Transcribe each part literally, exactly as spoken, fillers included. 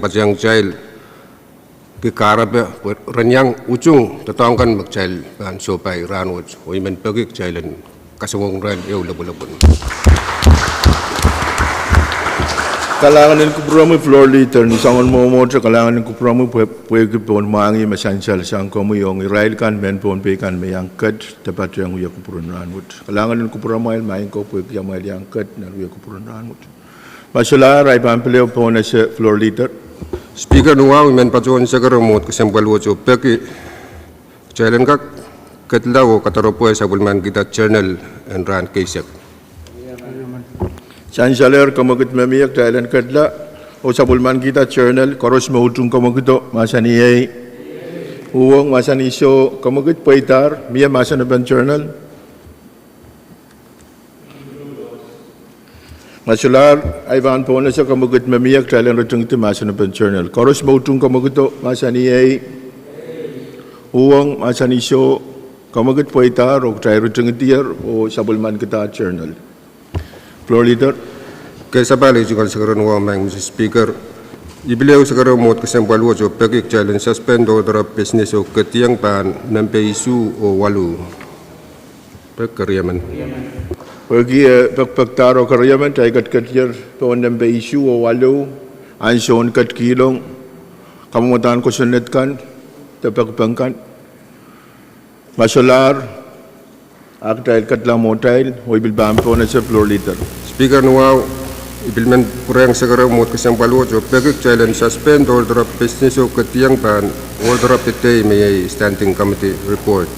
patehng kitail ki kahrepe pwe ren iang utung doadoahk kan me kitail pahn sohpai rahnwet, oh I men peki kitail en kasongosong irail ehu lopwulopwul. Kalahngan en kupwuromwi Floor Leader, ni soangen mwomwohdiso kalahngan en kupwuromwi pwe, pwehki pohn mwahngih me sansal sang komwi ong irail kan mehn Pohnpei kan me iang ket de patehng wia kupwuren rahnwet. Kalahngan en kupwuromwail maing ko pwehki amwail iang ket nan wia kupwuren rahnwet. Ma solahr, I pahn pil ehu pohnese Floor Leader. Speaker, ni wahu I men patohwan sekere mwomwohdiso kesempwal wet oh peki kitail en kak ketla oh kadaropwe sapwellimankihda journal en rahn keisek. Sansalehr, kemwekid me mie, kitail en ketla oh sapwellimankihda journal. Koaros me utung kemwekido, mahsanih iei. Uhwong, mahsanih soh. Kemwekid pweidahr, mie mahsenepen journal? Ma solahr, I pahn pohnese kemwekid me mie, kitail en ritingidi mahsenepen journal. Koaros me utung kemwekido, mahsanih iei. Uhwong, mahsanih soh. Kemwekid pweidahr oh kitail ritingidier oh sapwellimankihda journal. Floor Leader. Kesapahl, ei tungoal sekeren wahu maing Mister Speaker. I pil ehu sekere mwomwohdiso kesempwal wet oh peki kitail en suspend order of business oh ketiong pahn nempe isuh oh waluh. Peki keriemen. Pwehki, eh, pekipekdahr oh keriemen, kitail ketiketier pohn nempe isuh oh waluh, ansoun ketikihong kamwadahn kosonned kan de pekipek kan. Ma solahr, a kitail ketla mwohtail, oh I pil pahn pohnese Floor Leader. Speaker, ni wahu, I pil men pwurehng sekere mwomwohdiso kesempwal wet oh peki kitail en suspend order of business oh ketiong pahn order of the day me iei standing committee report.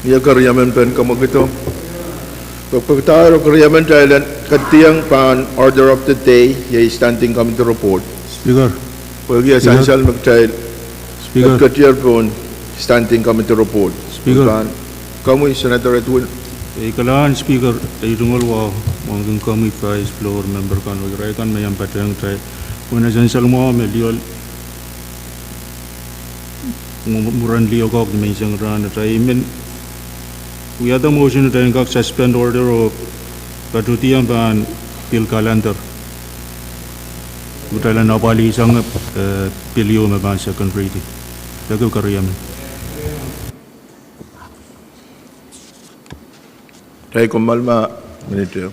Mie keriemen pen kemwekido? Pekipekdahr oh keriemen, kitail en ketiong pahn order of the day, iei standing committee report. Speaker. Pwehki e sansal me kitail ketiketier pohn standing committee report. Speaker. Pahn komwi Senator Edwin. Ei kalahngan Speaker, ei tungoal wahu, wauneki komwi Vice, Floor Member kan oh irail kan me iang patehng kitail. Pwe e sansal mwahu me lioal, mwuren liho koaros me I sang rahn, kitail men wiahda motion kitail en kak suspend order oh patohdiong pahn bill calendar. Kitail en apwalih sang, eh, bill ieu me pahn second reading. Peki keriemen. Kitail kommoal ma minit ehu.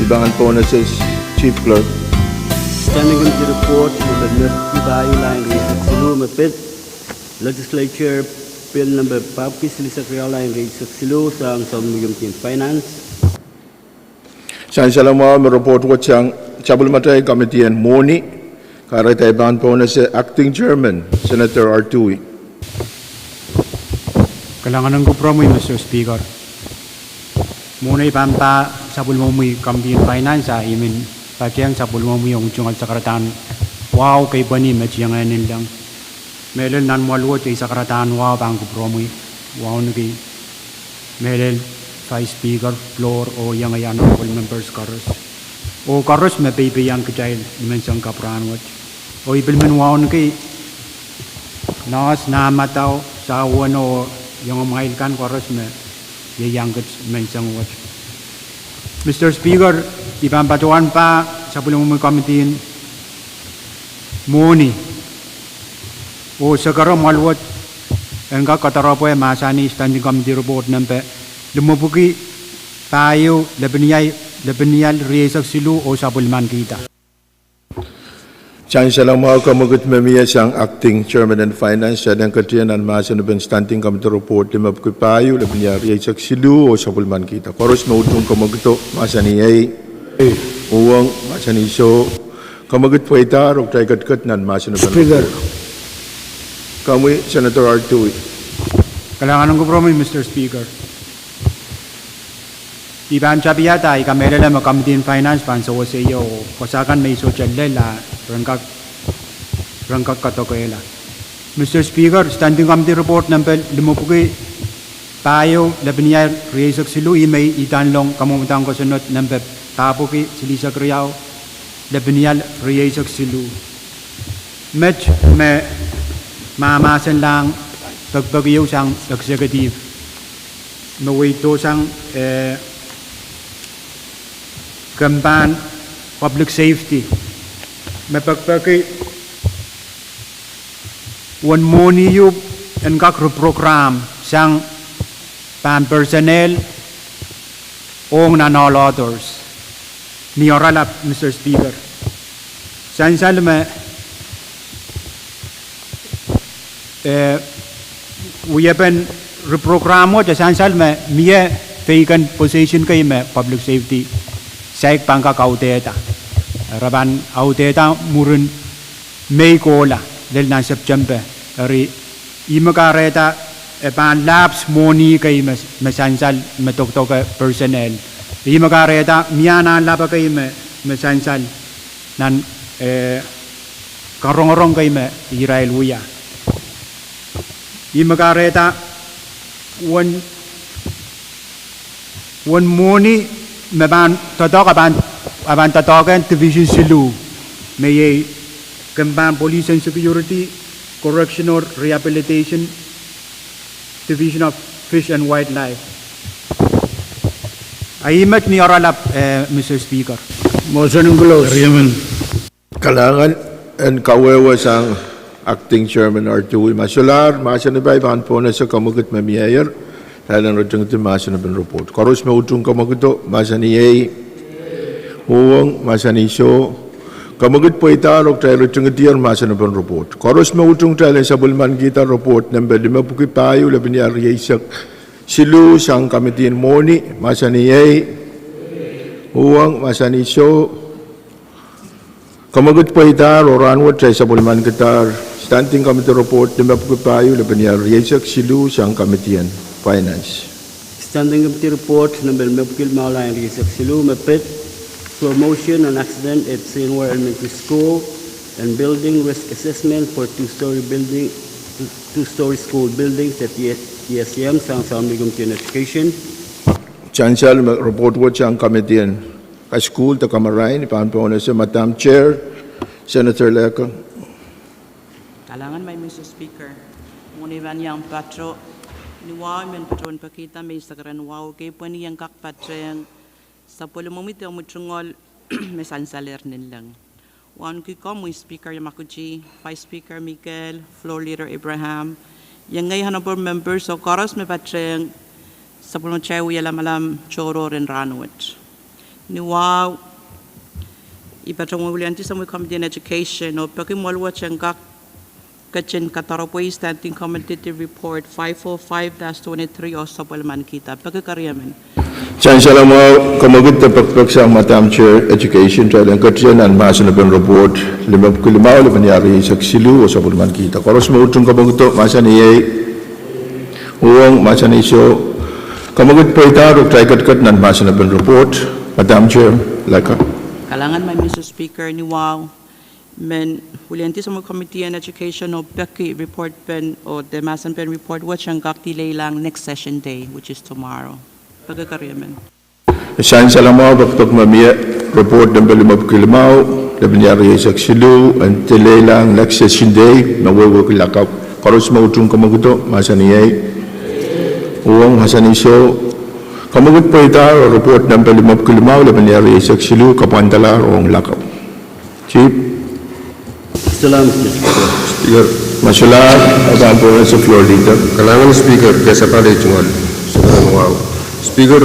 Pahn Bonuses, Chief Clerk. Standing Committee Report, number mepwiki pahieu, lain rieisek siluh me pid, Legislature Bill number papwiki silihsek riau, lain rieisek siluh, sang sapwellimomwi Committee on Finance. Sansal mwahu me report wet sang sapwellimatail Committee on Mwohni, kahrehda I pahn bonus Acting Chairman, Senator Artui. Kalahngan en kupwuromwi, Mister Speaker. Mwohni I pahn pah sapwellimomwi Committee on Finance, a I men patehng sapwellimomwi ong tungoal sakaradahn wahu kei pweni me tiengehn inleng. Mehlel nan mwoahl wet ei sakaradahn wahu pahn kupwuromwi, wauneki mehlel Vice Speaker, floor, oh iengei honorable members koaros, oh koaros me peipeiong kitail ni menseng kapw rahn wet. Oh I pil men wauneki Nurse, nah madau, sahweno, oh iengomwail kan koaros me ieiang kit ni menseng wet. Mister Speaker, I pahn patohwan pah sapwellimomwi Committee on Mwohni, oh sekeren mwoahl wet en kak koadoaropwe mahsanih Standing Committee Report nempe limepwiki pahieu, lepin ia, lepin ia rieisek siluh oh sapwellimanikihda. Sansal mwahu, kamwekid me mie sang Acting Chairman en Finance, kitail en ketien nan mahsen en Standing Committee Report limepwiki pahieu, lepin ia rieisek siluh oh sapwellimanikihda. Koaros me utung kamwekido, mahsanih ei. Uhwong, mahsanih soh. Kamwekid pweidahr oh kitail ketiket nan mahsen en Speaker. Komwi Senator Artui. Kalahngan en kupwuromwi, Mister Speaker. I pahn tapiada, I kamehlele me Committee on Finance pahn sewese ie oh koasoakan me I sohte lel a ren kak, ren kak kadokehla. Mister Speaker, Standing Committee Report nempe limepwiki pahieu, lepin ia rieisek siluh, ih me I idanlong kamwomwdahn kosonned nempe papwiki silihsek riau, lepin ia rieisek siluh. Met me mahmahsenlahng pekipek ieu sang executive me weidosang, eh, kempahn public safety, me pekipeki uwen mwohni ieu en kak reprogram sang pahn personnel ong nan all others. Ni oaralap, Mister Speaker, sansal me, eh, wiepen reprogram wet, sansal me mie vacant position kei me public safety saik pahn kak audehda. Re pahn audehda mwurin Mei kohla, lel nan Septempe. Eri, ih me kahrehda e pahn lapse mwohni kei me, me sansal me dokdoke personnel. Ih me kahrehda mie anahn lap kei me, me sansal nan, eh, karongorong kei me irail wia. Ih me kahrehda uwen, uwen mwohni me pahn doadoahk, a pahn, a pahn doadoahk en division siluh, me iei kempahn Police and Security, Correctional Rehabilitation, Division of Fish and Wildlife. A ih met ni oaralap, eh, Mister Speaker. Motion en close. Kalahngan en kawehwe sang Acting Chairman Artui. Ma solahr mahsen, I pahn bonus kamwekid me mieier, kitail en ritingidi mahsen en report. Koaros me utung kamwekido, mahsanih ei. Uhwong, mahsanih soh. Kamwekid pweidahr oh kitail ritingidier mahsen en report. Koaros me utung, kitail en sapwellimanikihda report nempe limepwiki pahieu, lepin ia rieisek siluh sang Committee on Mwohni, mahsanih ei. Uhwong, mahsanih soh. Kamwekid pweidahr oh rahnwet kitail sapwellimanikihdahr Standing Committee Report limepwiki pahieu, lepin ia rieisek siluh sang Committee on Finance. Standing Committee Report nempe limepwiki limau, lain rieisek siluh me pid, Slow Motion on Accident at Seinwar Elementary School and Building Risk Assessment for Two-Story Building, Two-Story School Buildings at the E S E M, sang sapwellimomwi Committee on Education. Sansal me report wet sang Committee on Kasukuhl de Kamarain, I pahn bonus Madam Chair, Senator Lekong. Kalahngan, Mister Speaker. Mwohni I pahn iang pato ni wahu, I men patohwan pekihda me I sakaren wahu kei pweni en kak patehng sapwellimomwi de mwutungoal me sansalehr ninleng. Wauneki komwi Speaker Yamaguchi, Vice Speaker Mikel, Floor Leader Abraham, iengei honorable members oh koaros me patehng sapwellimatail wie lamalam tohrohr en rahnwet. Ni wahu, I patohwan wiliandi Assembly Committee on Education oh peki mweluwet en kak ketin kadaropwe Standing Committee Report five oh five dash twenty-three oh sapwellimanikihda. Peki keriemen. Sansal mwahu, kamwekid de pekipek sang Madam Chair Education, kitail en ketin nan mahsen en report limepwiki limau, lepin iar rieisek siluh oh sapwellimanikihda. Koaros me utung kamwekido, mahsanih iei. Uhwong, mahsanih soh. Kamwekid pweida oh kitail ketiket nan mahsen en report. Madam Chair, laka. Kalahngan, Mister Speaker, ni wahu. Men wiliandi Assembly Committee on Education oh peki report pen oh de mahsen pen report wet en kak dileilang next session day, which is tomorrow. Peki keriemen. Sansal mwahu, pekipek me mie report nempe limepwiki limau, lepin iar rieisek siluh, en dileilang next session day, me wehwehki lakapw. Koaros me utung kamwekido, mahsanih iei. Uhwong, mahsanih soh. Kamwekid pweida oh report nempe limepwiki limau, lepin iar rieisek siluh, kapwandala ong lakapw. Chief. Speaker. Masula, Madam Bonus, Floor Leader. Kalahngan Speaker, ke sapahl ei tungoal. Speaker,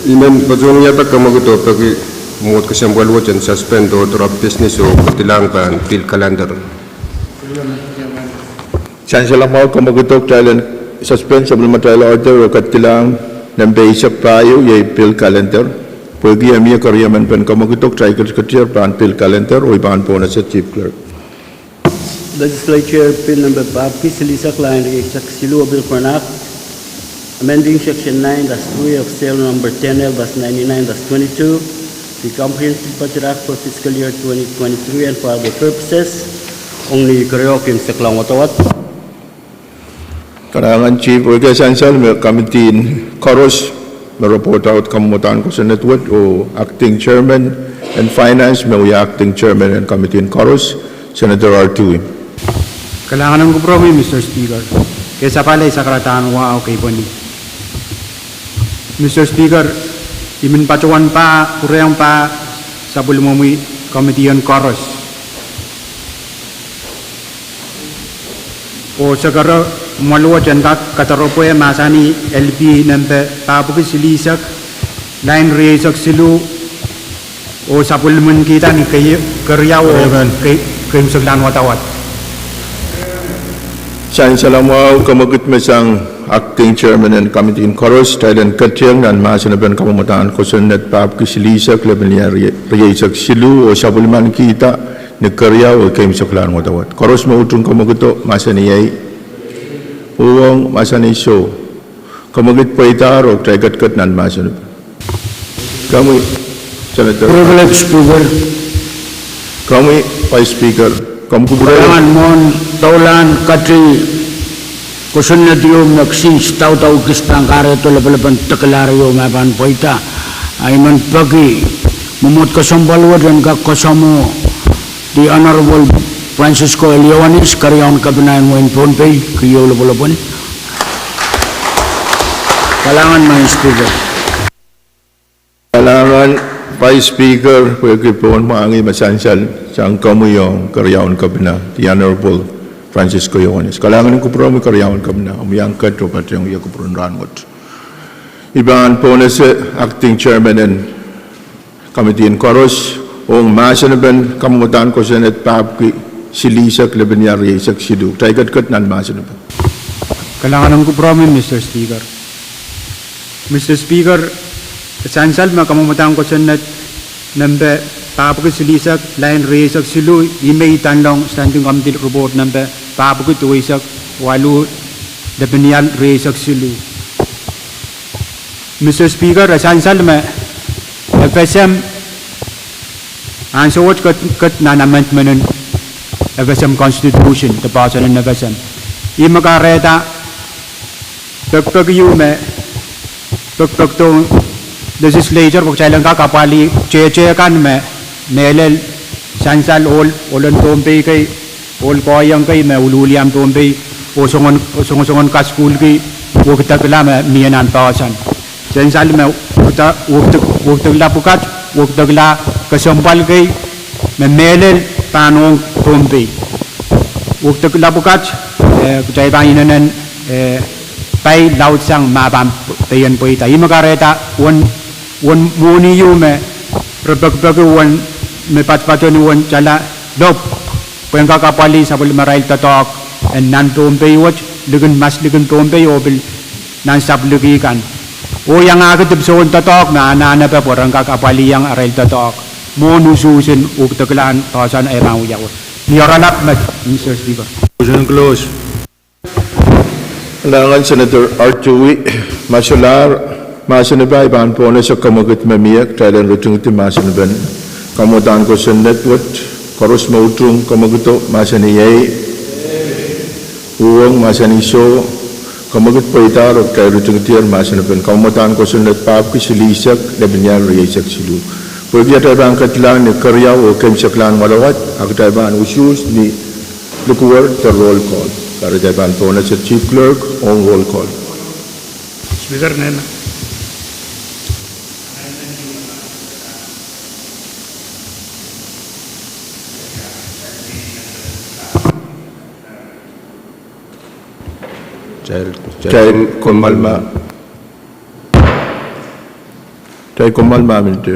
I men patohwan iang kamwekido peki mwomwohd kesempwal wet en suspend oh drop business oh ketilang pahn pil calendar. Sansal mwahu, kamwekido kitail en suspend sapwellimatail order oh ketilang nempe eisek pahieu, iei pil calendar. Pwehki e mie keriemen pen kamwekido, kitail ketiketier pahn pil calendar oh I pahn pohnese Chief Clerk. Legislature Bill nempe papki silihsek, lain rieisek siluh, Bill for an Act, amending Section nine dash three of Sale Number ten L dash ninety-nine dash twenty-two, the Comprehensive Budget Act for fiscal year twenty twenty-three and for other purposes, ong ni keriau keimwseklahn wadawad. Kalahngan Chief, oh ke sansal me committee en koaros me report out kamwomwdahn kosonned wet, oh Acting Chairman en Finance me wia Acting Chairman en committee en koaros, Senator Artui. Kalahngan en kupwuromwi, Mister Speaker. Ke sapahl ei sakaradahn wahu kei pweni. Mister Speaker, I men patohwan pahn pwurehng pahn sapwellimomwi committee en koaros oh sekere mweluwet en kak kadaropwe mahsanih L P nempe papki silihsek, lain rieisek siluh, oh sapwellimanikihda ni keriau oh keimwseklahn wadawad. Sansal mwahu, kamwekid me sang Acting Chairman en committee en koaros, kitail en ketieng nan mahsen pen kamwomwdahn kosonned papki silihsek, lepin iar rieisek siluh, oh sapwellimanikihda ni keriau oh keimwseklahn wadawad. Koaros me utung kamwekido, mahsanih iei. Uhwong, mahsanih soh. Kamwekid pweida oh kitail ketiket nan mahsen. Komwi, Senator. Privilege, Speaker. Komwi, Vice Speaker. Komw kupwure. Kalahngan mwohn doulahn keti kosonned ieu me kisin daudaukis pahn kahrehiong lepelepen tekelahr ieu me pahn pweida. I men peki mwomwohd kesempwal wet en kak koasoamwo The Honorable Francisco L. Ioanis, keriaun kepina en wehin Pohnpei, keieu lopwolopwon. Kalahngan, Madam Speaker. Kalahngan Vice Speaker, pwehki pohn mwahngih me sansal sang komwi ong keriaun kepina, The Honorable Francisco Ioanis. Kalahngan en kupwuromwi keriaun kepina, omw iang ket oh patehng wia kupwuren rahnwet. I pahn pohnese Acting Chairman en committee en koaros ong mahsen pen kamwomwdahn kosonned papki silihsek, lepin iar rieisek siluh. Kitail ketiket nan mahsen pen. Kalahngan en kupwuromwi, Mister Speaker. Mister Speaker, sansal me kamwomwdahn kosonned nempe papki silihsek, lain rieisek siluh, ih me idanlong Standing Committee Report nempe papki duweisek waluh, lepin iar rieisek siluh. Mister Speaker, e sansal me FSM ansou wet ket, ket nan amendment en FSM Constitution, de poahsoan en FSM. Ih me kahrehda pekpek ieu me pekpekdohng legislature pwe kitail en kak apwalih tehte kan me mehlel sansal ohl, ohlen Pohnpei kei, ohl koahiek kei me uluhliamw Pohnpei, oh songosongen kasukuhlki, wekidekla me mie nan poahsoan. Sansal me wekidekla pwukat, wekidekla kesempwal kei me mehlel pahn ong Pohnpei. Wekidekla pwukat, eh, kitail pahn inenen, eh, pai laudsang ma pahn peien pweida. Ih me kahrehda uwen, uwen mwohni ieu me re pekipeki uwen me padapadahk ni uwen tala lop, pwehn kak apwalih sapwellimarail doadoahk en nan Pohnpei wet, likin, mas likin Pohnpei oh pil nan sapwliki kan. Oh iangahki dipwisou en doadoahk me anahnepe pwe ren kak apwalih iang arail doadoahk. Mwohn usuhs en uhk de kilang doadoahk e pahn wiawi. Ni oaralap met, Mister Speaker. Motion close. Nangan Senator Artui, ma solahr mahsen pai pahn pohnese kemwekid me mie, kitail en ritingdi mahsen pen kamwadahn kosonned wet, koaros me utung kemwekido mahsanih ei, uhwong mahsanih soh, kemwekid pweida oh kitail ritingdier mahsen pen kamwadahn kosonned pahpwiki silihsek, lepin iar rieisek siluh. Pwehki atail pahn ketilahng ni keriau oh keimwseklahn wadawad, a kitail pahn usuhs ni likwer de roll call. Kahrehda pahn pohnese Chief Clerk ong roll call. Speaker, nena. Kitail, kitail kommoal ma, kitail kommoal ma minute.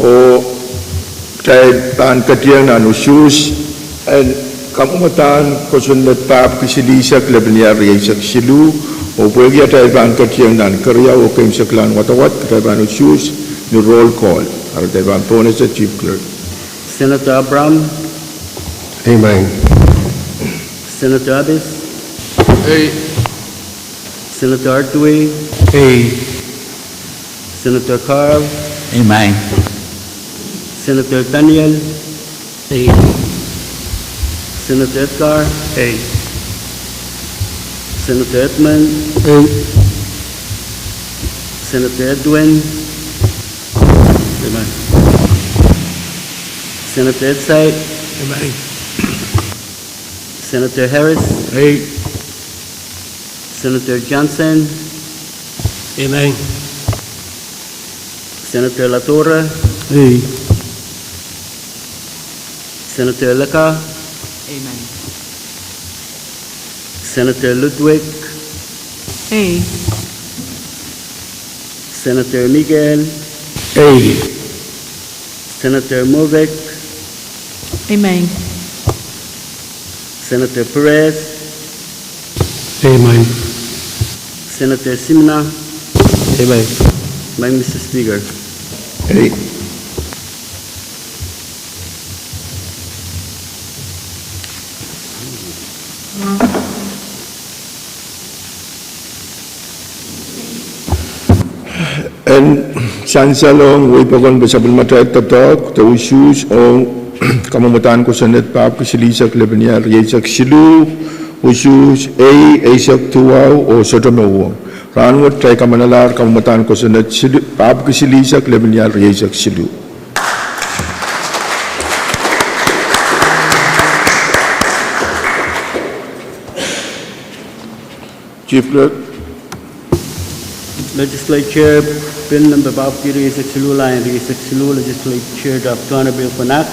Oh kitail pahn ketieng nan usuhs en kamwadahn kosonned pahpwiki silihsek, lepin iar rieisek siluh. Oh pwehki atail pahn ketieng nan keriau oh keimwseklahn wadawad, kitail pahn usuhs ni roll call. Kahrehda pahn pohnese Chief Clerk. Senator Abraham. Amen. Senator Abis. Ei. Senator Artui. Ei. Senator Carl. Amen. Senator Daniel. Ei. Senator Edgar. Ei. Senator Edmund. Ei. Senator Edwin. Amen. Senator Edsai. Amen. Senator Harris. Ei. Senator Johnson. Amen. Senator Ladora. Ei. Senator Leka. Amen. Senator Ludwig. Ei. Senator Miguel. Ei. Senator Movik. Amen. Senator Perez. Amen. Senator Simina. Amen. Amen, Mister Speaker. Ei. En sansal ong wehi pokon pwe sapwellimatail doadoahk de usuhs ong kamwadahn kosonned pahpwiki silihsek, lepin iar rieisek siluh, usuhs ei, eisek duwau oh sohte me uhwong. Rahnwet kitail kamanalahr kamwadahn kosonned pahpwiki silihsek, lepin iar rieisek siluh. Chief Clerk. Legislature Bill Number papahki rieisek siluh, lain rieisek siluh, Legislature Draft Honorable Bill for an Act,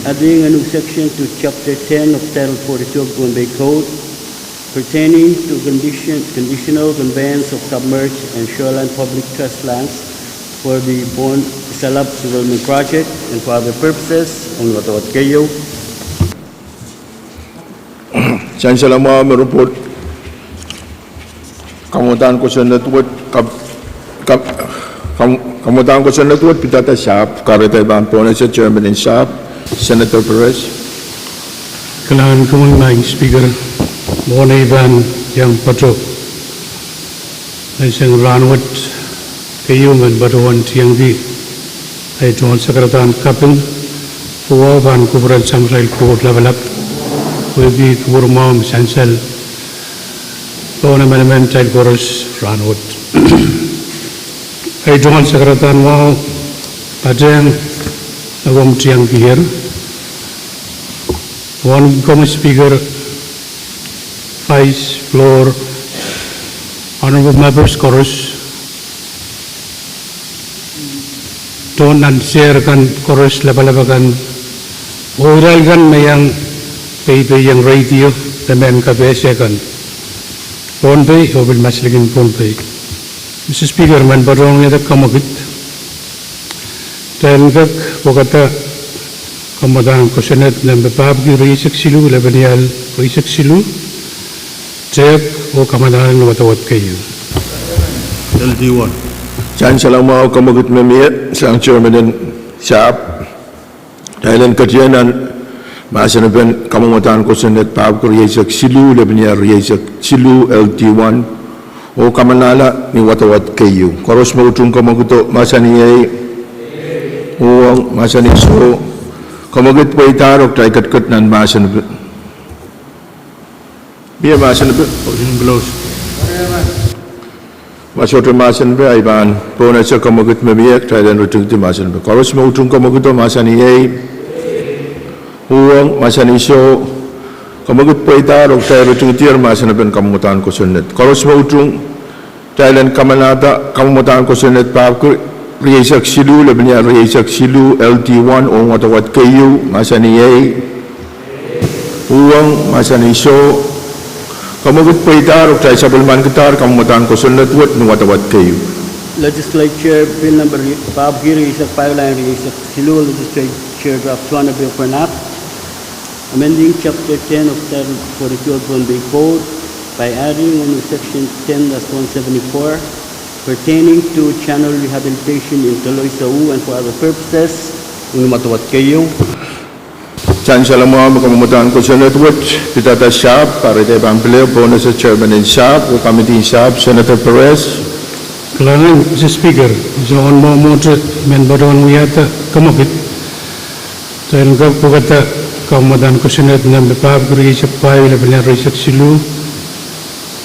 adding a new section to Chapter ten of Title forty-two of Pohnpei Code pertaining to condition, conditional conveyance of submerged and shoreline public trust lands for the Pohnpei Salap Development Project and for other purposes. Ong wadawad keieu. Sansal mwahu me report. Kamwadang kosonned wet, kam-, kam-, kam-, kamwadang kosonned wet pidada sahpw, kahrehda pahn pohnese chairman en sahpw, Senator Perez. Kalahngan komwi Madam Speaker, mwohn ei pahn iang patoh menseng rahnwet keieu men patohwan tiengki ei tungoal sakaradahn kaping, pwe wa pahn kupwuren samsail Koht Lapalap, pwehki kupwur mwahu me sansal pohn emenemen kitail koaros rahnwet. Ei tungoal sakaradahn mwahu patehng me komw tiengkier. Wauneki komwi Speaker, Vice, Floor, Honorable Members koaros, tohn nan sehr kan koaros, lapalap akan, oh irail kan me iang peipehiong radio de mehn kapehse kan Pohnpei oh pil maslikin Pohnpei. Mister Speaker, I men patohwan wiahda kamwekid. Kitail en kak pwekada kamwadang kosonned nempe papahki rieisek siluh, lepenial rieisek siluh, tehk oh kamanala ni wadawad keieu. Sansal mwahu, kamwekid me mie sang chairman en sahpw. Kitail en ketie nan mahsen en kamwadang kosonned papahki rieisek siluh, lepenial rieisek siluh, L D one, oh kamanala ni wadawad keieu. Koaros me utung kamwekido, mahsanih ei. Uhwong, mahsanih soh. Kamwekid pweidahr oh kitail ketiket nan mahsen en Mie mahsen en, ma sohte mahsen en, ahi pahn pohnese kamwekid me mie, kitail en ritingdi mahsen en. Koaros me utung kamwekido, mahsanih ei. Uhwong, mahsanih soh. Kamwekid pweidahr oh kitail ritingdier mahsen en kamwadang kosonned. Koaros me utung, kitail en kamanada kamwadang kosonned papahki rieisek siluh, lepenial rieisek siluh, L D one, ong wadawad keieu, mahsanih ei. Uhwong, mahsanih soh. Kamwekid pweidahr oh kitail sapwellimanikidahr kamwadang kosonned wet ni wadawad keieu. Legislature Bill Number papahki rieisek pahieu, lain rieisek siluh, Legislature Draft Honorable Bill for an Act, amending Chapter ten of Title forty-two of Pohnpei Code by adding a new Section ten dash one seventy-four pertaining to channel rehabilitation in Toloisa Uwa and for other purposes. Ong wadawad keieu. Sansal mwahu me kamwadang kosonned wet pidada sahpw, kahrehda pahn pil pohnese chairman en sahpw oh kamidi en sahpw, Senator Perez. Kalahngan Mister Speaker, I soangen mwomwohte I men patohwan wiahda kamwekid. Kitail en kak pwekada kamwadang kosonned nempe papahki rieisek pahieu, lepenial rieisek siluh,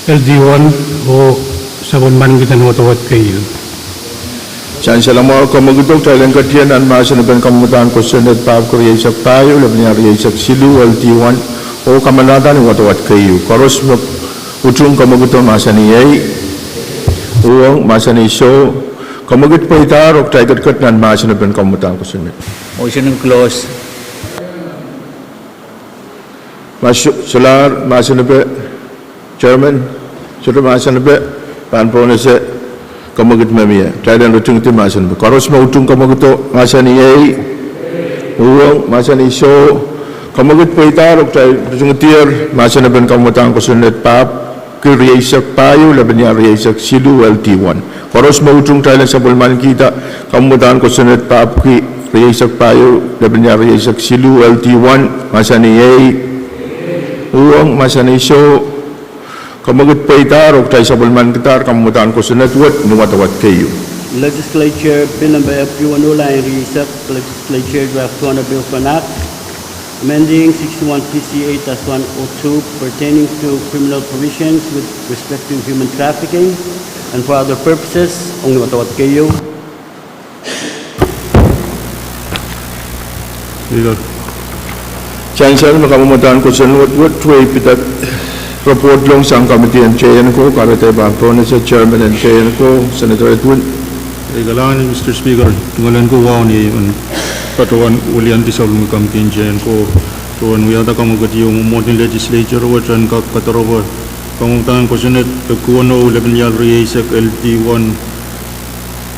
L D one, oh sapwellimanikidahr wadawad keieu. Sansal mwahu, kamwekido. Kitail en ketie nan mahsen en kamwadang kosonned papahki rieisek pahieu, lepenial rieisek siluh, L D one, oh kamanada ni wadawad keieu. Koaros me utung kamwekido, mahsanih ei. Uhwong, mahsanih soh. Kamwekid pweidahr oh kitail ketiket nan mahsen en kamwadang kosonned. Motion en close. Ma solahr mahsen en chairman, sohte mahsen en, pahn pohnese kamwekid me mie, kitail en ritingdi mahsen en. Koaros me utung kamwekido, mahsanih ei. Uhwong, mahsanih soh. Kamwekid pweidahr oh kitail ritingdier mahsen en kamwadang kosonned papahki rieisek pahieu, lepenial rieisek siluh, L D one. Koaros me utung, kitail en sapwellimanikihda kamwadang kosonned papahki rieisek pahieu, lepenial rieisek siluh, L D one, mahsanih ei. Uhwong, mahsanih soh. Kamwekid pweidahr oh kitail sapwellimanikidahr kamwadang kosonned wet ni wadawad keieu. Legislature Bill Number F U one oh, lain rieisek, Legislature Draft Honorable Bill for an Act, amending sixty-one P C eight dash one oh two pertaining to criminal provisions with respect to human trafficking and for other purposes. Ong wadawad keieu. Sansal me kamwadang kosonned wet, wet wei pidada Report long sang committee en J N ko, kahrehda pahn pohnese chairman en J N ko, Senator Edwin. Ei, kalahngan Mister Speaker, tungoalenki wahu ni en patohwan wiliandi sapwellime committee en J N ko, patohwan wiahda kamwekid ieu mwomwohd en legislature wet en kak kadoaropwe kamwadahn kosonned epwiki weneu lepin lial rieisek L D one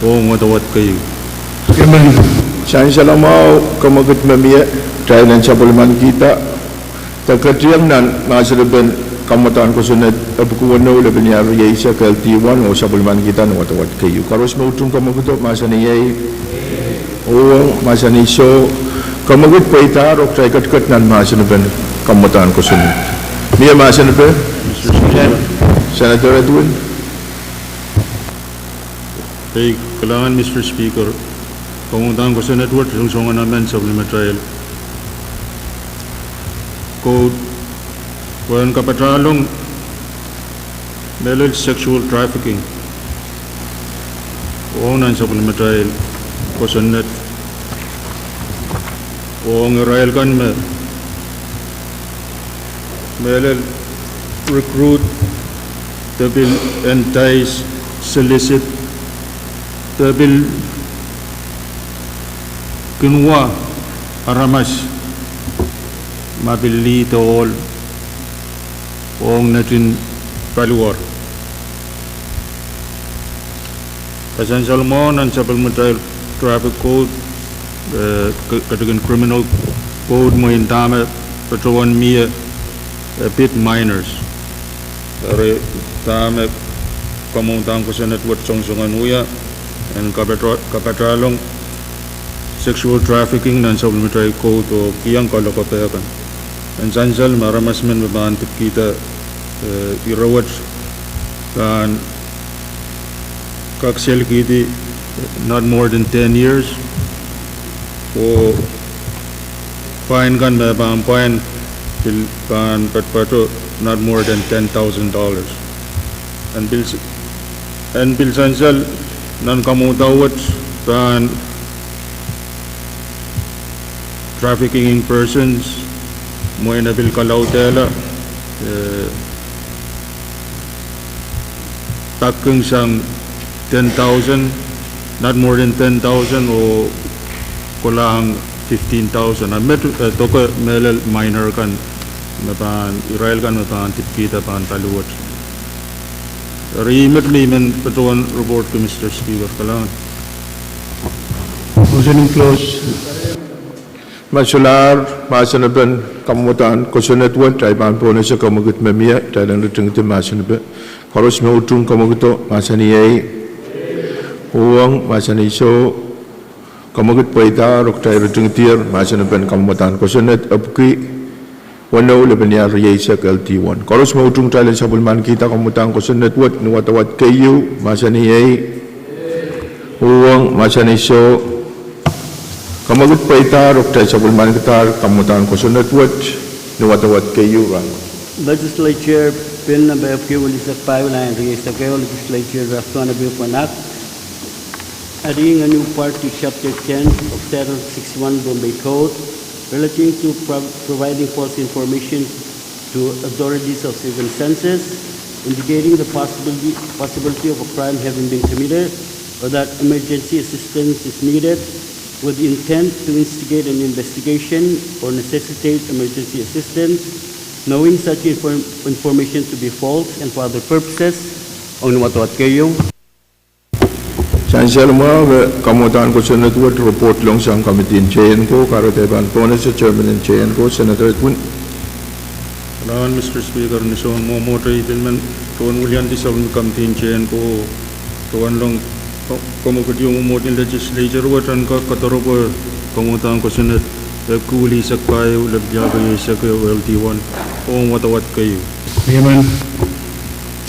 ong wadawad keieu. Sansal mwahu, kamwekid me mie, kitail en sapwellimanikihda de ketieng nan mahsenepen kamwadahn kosonned epwiki weneu lepin lial rieisek L D one oh sapwellimanikihda ni wadawad keieu. Koaros me utung kamwekido mahsanih ei. Uhwong mahsanih soh. Kamwekid pweidahr oh kitail ketiket nan mahsenepen kamwadahn kosonned. Mie mahsenepe? Senator Edwin. Ei, kalahngan Mister Speaker, kamwadahn kosonned wet songosong en emen sapwellimatail code pwehn kapatahlong mehlel sexual trafficking ong nan sapwellimatail kosonned ong irail kan me mehlel recruit, de pil entice, solicit, de pil kin wa aramas ma pil lih de ohl ong netin paliwar. Kasansal mwahu nan sapwellimatail traffic code, eh, ke-, ketikihn criminal code mwein dahme patohwan mie, eh, pid minors. Eri dahme kamwadahn kosonned wet songosong en wia en kapata-, kapatahlong sexual trafficking nan sapwellimatail code oh kihong kalokapehl kan. En sansal me aramas men me pahn dipkihda, eh, ire wet pahn kak selikihdi not more than ten years, oh fine kan me pahn pwain pil pahn patopato not more than ten thousand dollars. En pil s-, en pil sansal nan kamwadau wet pahn trafficking in persons, mwein e pil kalaudehla, eh, pak kin sang ten thousand, not more than ten thousand, oh kolahng fifteen thousand. A met, eh, doke mehlel minor kan me pahn, irail kan me pahn dipkihda pahn paliwet. Eri met me I men patohwan report ki, Mister Speaker, kalahngan. Motion to close. Ma solahr mahsen en kamwadahn kosonned wet, kitail pahn pohnese kamwekid me mie, kitail en ritingidi mahsen en. Koaros me utung kamwekido mahsanih ei. Uhwong mahsanih soh. Kamwekid pweidahr oh kitail ritingdier mahsen en kamwadahn kosonned epwiki weneu lepin lial rieisek L D one. Koaros me utung kitail en sapwellimankihda kamwadahn kosonned wet ni wadawad keieu mahsanih ei. Uhwong mahsanih soh. Kamwekid pweidahr oh kitail sapwellimankidahr kamwadahn kosonned wet ni wadawad keieu rahn. Legislature Bill Number epwiki welihsek pahieu, line rieisek ehu, Legislature Draft One Bill for an Act adding a new part to Chapter ten of Title sixty-one Bombay Code relating to pro-, providing false information to authorities of civil census, indicating the possibility, possibility of a crime having been committed or that emergency assistance is needed with the intent to instigate an investigation or necessitate emergency assistance, knowing such inform-, information to be false and for other purposes. Ong ni wadawad keieu. Sansal mwahu me kamwadahn kosonned wet report lohng sang committee en J N ko, kahrehda pahn pohnese chairman en J N ko, Senator Edwin. Kalahngan Mister Speaker, ni soun mwomwohte I pil men patohwan wiliandi sapwellime committee en J N ko, patohwan lohng kamwekid ieu mwomwohd en legislature wet en kak kadoaropwe kamwadahn kosonned epwiki welihsek pahieu lepin lial rieisek ehu L D one ong wadawad keieu.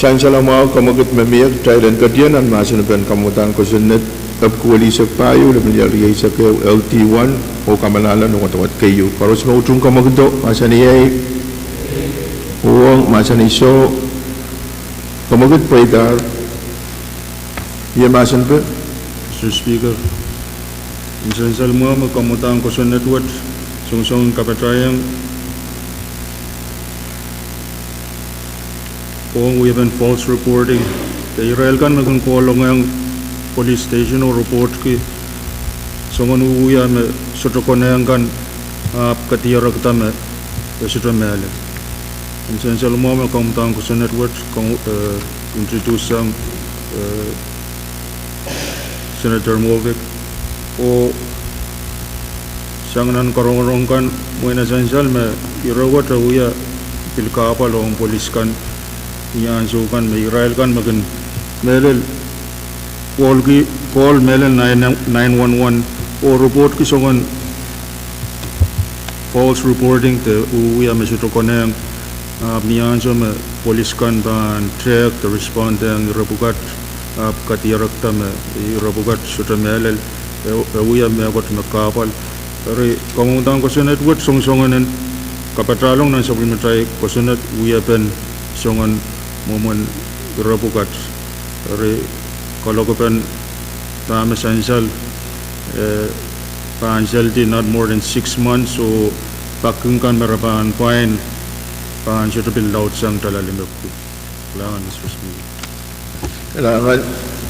Sansal mwahu, kamwekid me mie, kitail en ketieng nan mahsen en kamwadahn kosonned epwiki welihsek pahieu lepin lial rieisek ehu L D one oh kamalahla ni wadawad keieu. Koaros me utung kamwekido mahsanih ei. Uhwong mahsanih soh. Kamwekid pweidahr. Mie mahsen en. Mister Speaker, I sansal mwahu me kamwadahn kosonned wet songosong en kapatahieng Ong wiepen false reporting, de irail kan me kin kohlongehng police station oh reportki soangen wia me sohte konehng kan, ahpw kadierekda me e sohte mehlel. Nin sansal mwahu me kaumwadahn kosonned wet, kong, eh, introduce sang, eh, Senator Movick, oh sang nan karongorong kan, mwein e sansal me ire wet e wia pil kahpwal ong police kan ni ansou kan me irail kan me kin mehlel kohlki, kohl mehlel nine, nine one one, oh reportki soangen false reporting de wia me sohte konehng, ahpw ni ansou me police kan pahn tehk de respondehng ire pwukat, ahpw kadierekda me ire pwukat sohte mehlel, e, e wia mehkot me kahpwal. Eri kaumwadahn kosonned wet songosong en kapatalohng nan sapwellimatail kosonned wiepen soangen mwomwen ire pwukat. Eri kalokapen dahme sansal, eh, pahn saldi not more than six months, oh pak kin kan me re pahn pwain pahn sohte pil laudsang dahla limepwuki. Kalahngan, Mister Speaker. Kalahngan,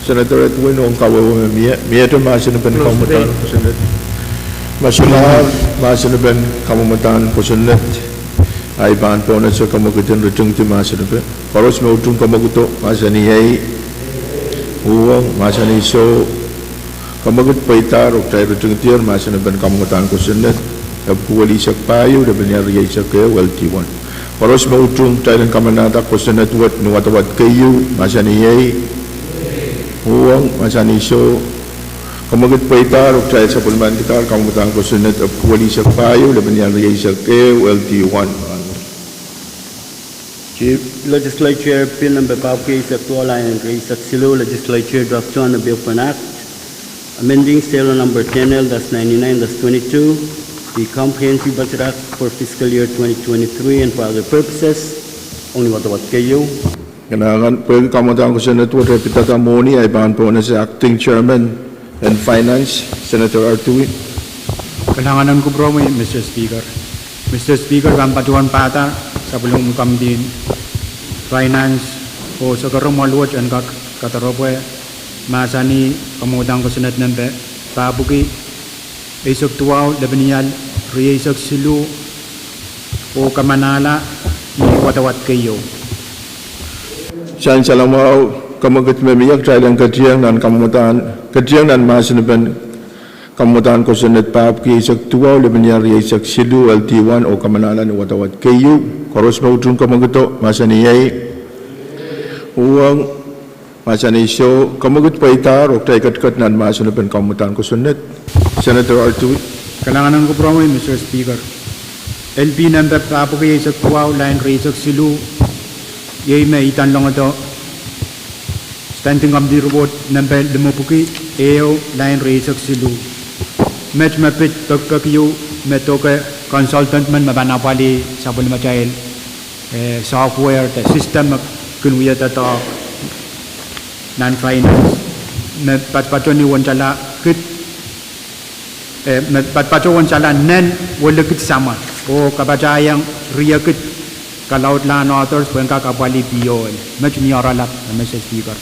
Senator Edwin, ong kawehwe me mie, miehte mahsen en pein kaumwadahn kosonned. Ma solahr mahsen en pein kaumwadahn kosonned, ahi pahn pohnese kamwekid en ritingdi mahsen en pein. Koaros me utung kamwekido, mahsanih ei. Uhwong, mahsanih soh. Kamwekid pweidahr oh kitail ritingdier mahsen en pein kaumwadahn kosonned, epwiki welihisek pahieu, lepin iar rieisek ehu, L D one. Koaros me utung, kitail en kamanahda kosonned wet ni wadawad keieu, mahsanih ei. Uhwong, mahsanih soh. Kamwekid pweidahr oh kitail sapwellimanikidahr kaumwadahn kosonned, epwiki welihisek pahieu, lepin iar rieisek ehu, L D one. Chief. Legislature Bill Number pahpwiki eisek duwau, lain rieisek siluh, Legislature Draft two, an Bill for an Act, amending State Law Number ten L dash ninety-nine dash twenty-two, the Comprehensive Budget Act for fiscal year twenty twenty-three and for other purposes, ong ni wadawad keieu. Kalahngan, pwehki kaumwadahn kosonned wet e pidada mwohni, ahi pahn pohnese Acting Chairman en Finance, Senator Artui. Kalahngan en kupwuromwi, Mister Speaker. Mister Speaker, pahn patohwan pahda sapwellimomwi komidi en Finance oh sakaromwal wet en kak kadaropwe mahsanih kaumwadahn kosonned nempe pahpwiki eisek duwau, lepin iar rieisek siluh, oh kamanahla ni wadawad keieu. Sansal mwahu, kamwekid me mie kitail en ketieng nan kaumwadahn, ketieng nan mahsen en pein kaumwadahn kosonned pahpwiki eisek duwau, lepin iar rieisek siluh, L D one, oh kamanahla ni wadawad keieu. Koaros me utung kamwekido, mahsanih ei. Uhwong, mahsanih soh. Kamwekid pweidahr oh kitail ketiket nan mahsen en pein kaumwadahn kosonned, Senator Artui. Kalahngan en kupwuromwi, Mister Speaker. L P nempe pahpwiki eisek duwau, lain rieisek siluh, iei me idanlongodo Standing Committee Report nempe limepwiki ehu, lain rieisek siluh. Met me pid pekipeki ieu me doke consultant men me pahn apwalih sapwellimatail, eh, software de system me kin wia doadoahk nan Finance me patopato ni wensala kid, eh, me patopato wensala nen welikid summer oh kapatahiong riekid kalaudlahn authors pwehn kak apwalih P O en. Met ni oaralap, Mister Speaker.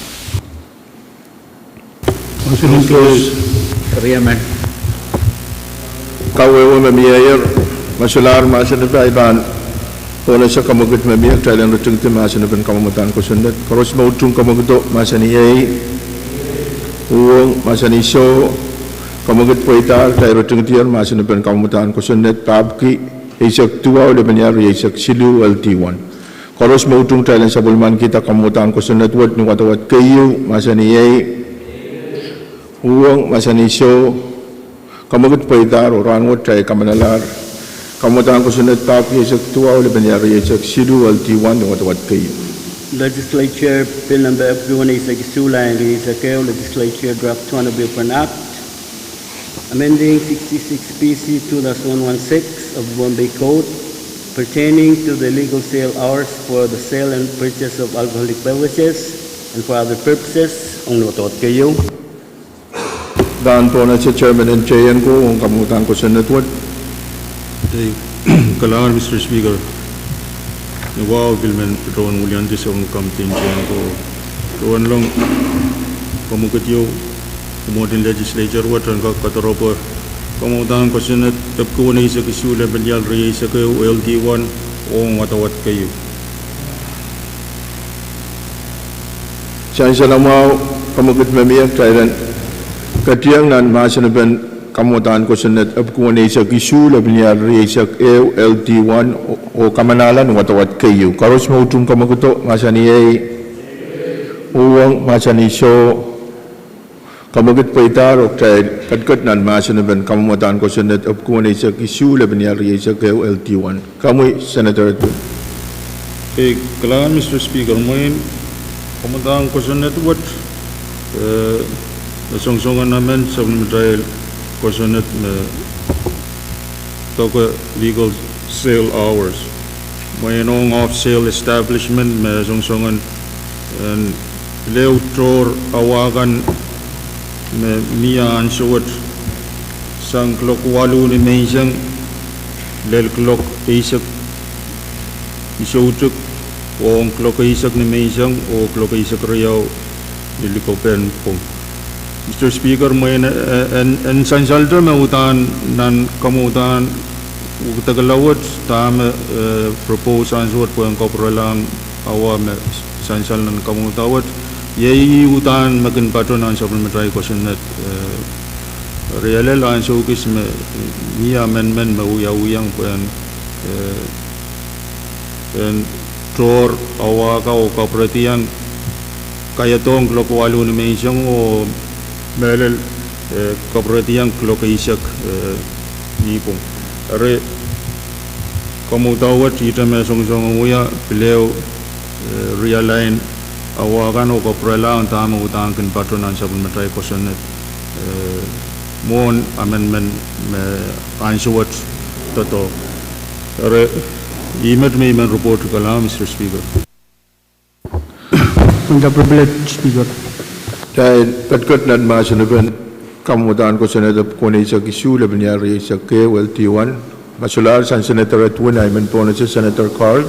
Kawehwe me mieier, ma solahr mahsen en pein, ahi pahn pohnese kamwekid me mie kitail en ritingdi mahsen en pein kaumwadahn kosonned. Koaros me utung kamwekido, mahsanih ei. Uhwong, mahsanih soh. Kamwekid pweidahr, kitail ritingdier mahsen en pein kaumwadahn kosonned pahpwiki eisek duwau, lepin iar rieisek siluh, L D one. Koaros me utung, kitail en sapwellimanikihda kaumwadahn kosonned wet ni wadawad keieu, mahsanih ei. Uhwong, mahsanih soh. Kamwekid pweidahr oh rahnwet kitail kamanalahr kaumwadahn kosonned pahpwiki eisek duwau, lepin iar rieisek siluh, L D one, ni wadawad keieu. Legislature Bill Number epwiki weneisek isuh, lain rieisek ehu, Legislature Draft two, an Bill for an Act amending sixty-six P C two dash one one six of the Bombay Code pertaining to the legal sale hours for the sale and purchase of alcoholic beverages and for other purposes, ong ni wadawad keieu. Pahn pohnese Chairman en T N ko ong kaumwadahn kosonned wet. Kalahngan, Mister Speaker. Ni wahu pil men patohwan wiliandi Sounkomour Committee en Tiahk oh Tohn Enleng, kamwekid ieu, mwomwohd en Legislature wet en kak kadoropwe kamwadahn kosonned epwiki weneisek isuh, lepin lial rieisek ehu, L D one, ong wadawad keieu. Sansal mwahu, kamwekid me mie, kitail en ketieng nan mahsen en kamwadahn kosonned epwiki weneisek isuh, lepin lial rieisek ehu, L D one, oh kamanahla ni wadawad keieu. Koaros me utung kamwekido, mahsanih ei. Uhwong, mahsanih soh. Kamwekid pweidahr oh kitail ketiket nan mahsen en kamwadahn kosonned epwiki weneisek isuh, lepin lial rieisek ehu, L D one. Komwi Senator Edwin. Ei, kalahngan Mister Speaker, mwein kamwadahn kosonned wet, eh, me songosong en amend sapwellimatail kosonned me doke legal sale hours. Mwein ong off-sale establishment me songosong en, en pil ehu tohr awa kan me mie ansou wet sang kuloak waluh ni menseng lel kuloak eisek ni soutik, ong kuloak eisek ni menseng oh kuloak eisek riau ni likopen pwung. Mister Speaker, mwein, eh, en, en sansalte me uhdahn nan kamwadahn wekidekla wet, dahme, eh, propose ansou wet pwehn kapwurelahng awa me sansal nan kamwadahn wet, iei ih uhdahn me kin pato nan sapwellimatail kosonned, eh, rielel ansou kis me, eh, mie amendment me wiawihong pwehn, eh, en tohr awa ka oh kapwurehdiong, kaidehn kuloak waluh ni menseng oh mehlel, eh, kapwurehdiong kuloak eisek, eh, ni pwung. Eri kamwadahn wet ihte me songosong wia pil ehu, eh, realign awa kan oh kapwurelahng dahme uhdahn kin pato nan sapwellimatail kosonned, eh, mwohn amendment me ansou wet doadoahk. Eri ih met me I men report. Kalahngan Mister Speaker. Under privilege, Speaker. Kitail ketiket nan mahsen en kamwadahn kosonned epwiki weneisek isuh, lepin lial rieisek ehu, L D one. Ma solahr sang Senator Edwin, ahi men pohnese Senator Carl.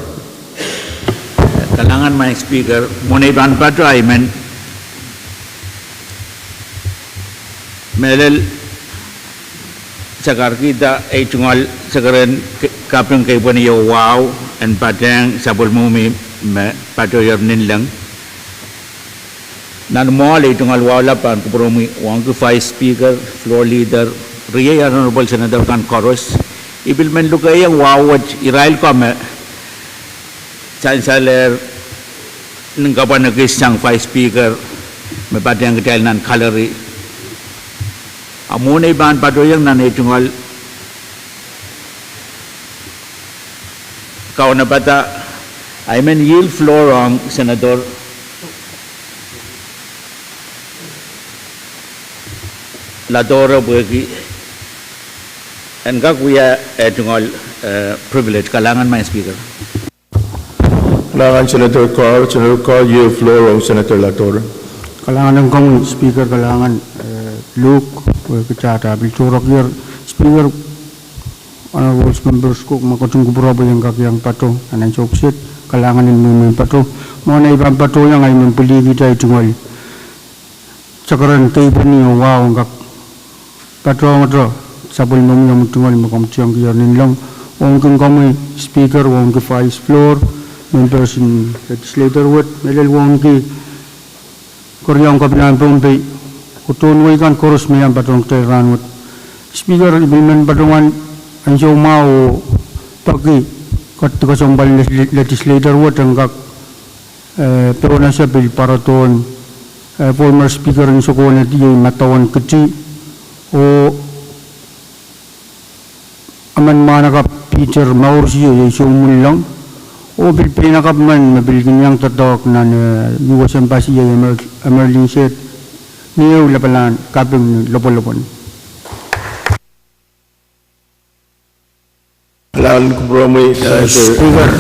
Kalahngan Madam Speaker, mwohn ei pahn pato ahi men mehlel sakarkihda ei tungoal sekeren k-, kaping kepwehn ieu wahu en patehng sapwellimomwi me patohier Ninleng. Nan mwoahl ei tungoal wahu lap pahn kupwuromwi wauneki Vice Speaker, Floor Leader, riei Honorable Senator kan koaros. I pil men lukehiong wahu wet irail ko me sansalehr nin kapwan ekis sang Vice Speaker me patehng kitail nan gallery. A mwohn ei pahn patohiong nan ei tungoal kaunopada, I men yield floor ong Senator Latore pwehki en kak wia eh tungoal, eh, privilege. Kalahngan Madam Speaker. Kalahngan Senator Carl. Senator Carl, yield floor ong Senator Latore. Kalahngan ong komwi Speaker, kalahngan, eh, Luke, pwehki kita pil tohrokier Speaker, Honorable Members ko me ketin kupwure pwe iang kak iang pato nan ansou kiset, kalahngan en mweimwei pato. Mwohn ei pahn patohiong ahi men pwilikihda ei tungoal sekeren kepwehn ieu wahu en kak patohngete sapwellimomwi omwi tungoal me komw tiongkier Ninleng. Wauneki komwi Speaker, wauneki Vice Floor, members en Legislature wet, mehlel wauneki keriaun Kopinahin Pohnpei, oh tohn wehi kan koaros me iang patohng kitail rahnwet. Speaker, I pil men patohwan ansou mwahu oh peki kat kesempwal en Legislature wet en kak, eh, pohnese pil pwarodohn, eh, former Speaker en Sokohnet iei Madawen Kiti, oh emen mwahnakapw Peter Mawursio iei Soumwunleng, oh pil peinakapw men me pil kin iang doadoahk nan, eh, U S Embassy iei Emer-, Emerling Sed, ni ehu lapalahn kaping ni lopwolopwon. Kalahngan kupwuromwi, eh, Speaker,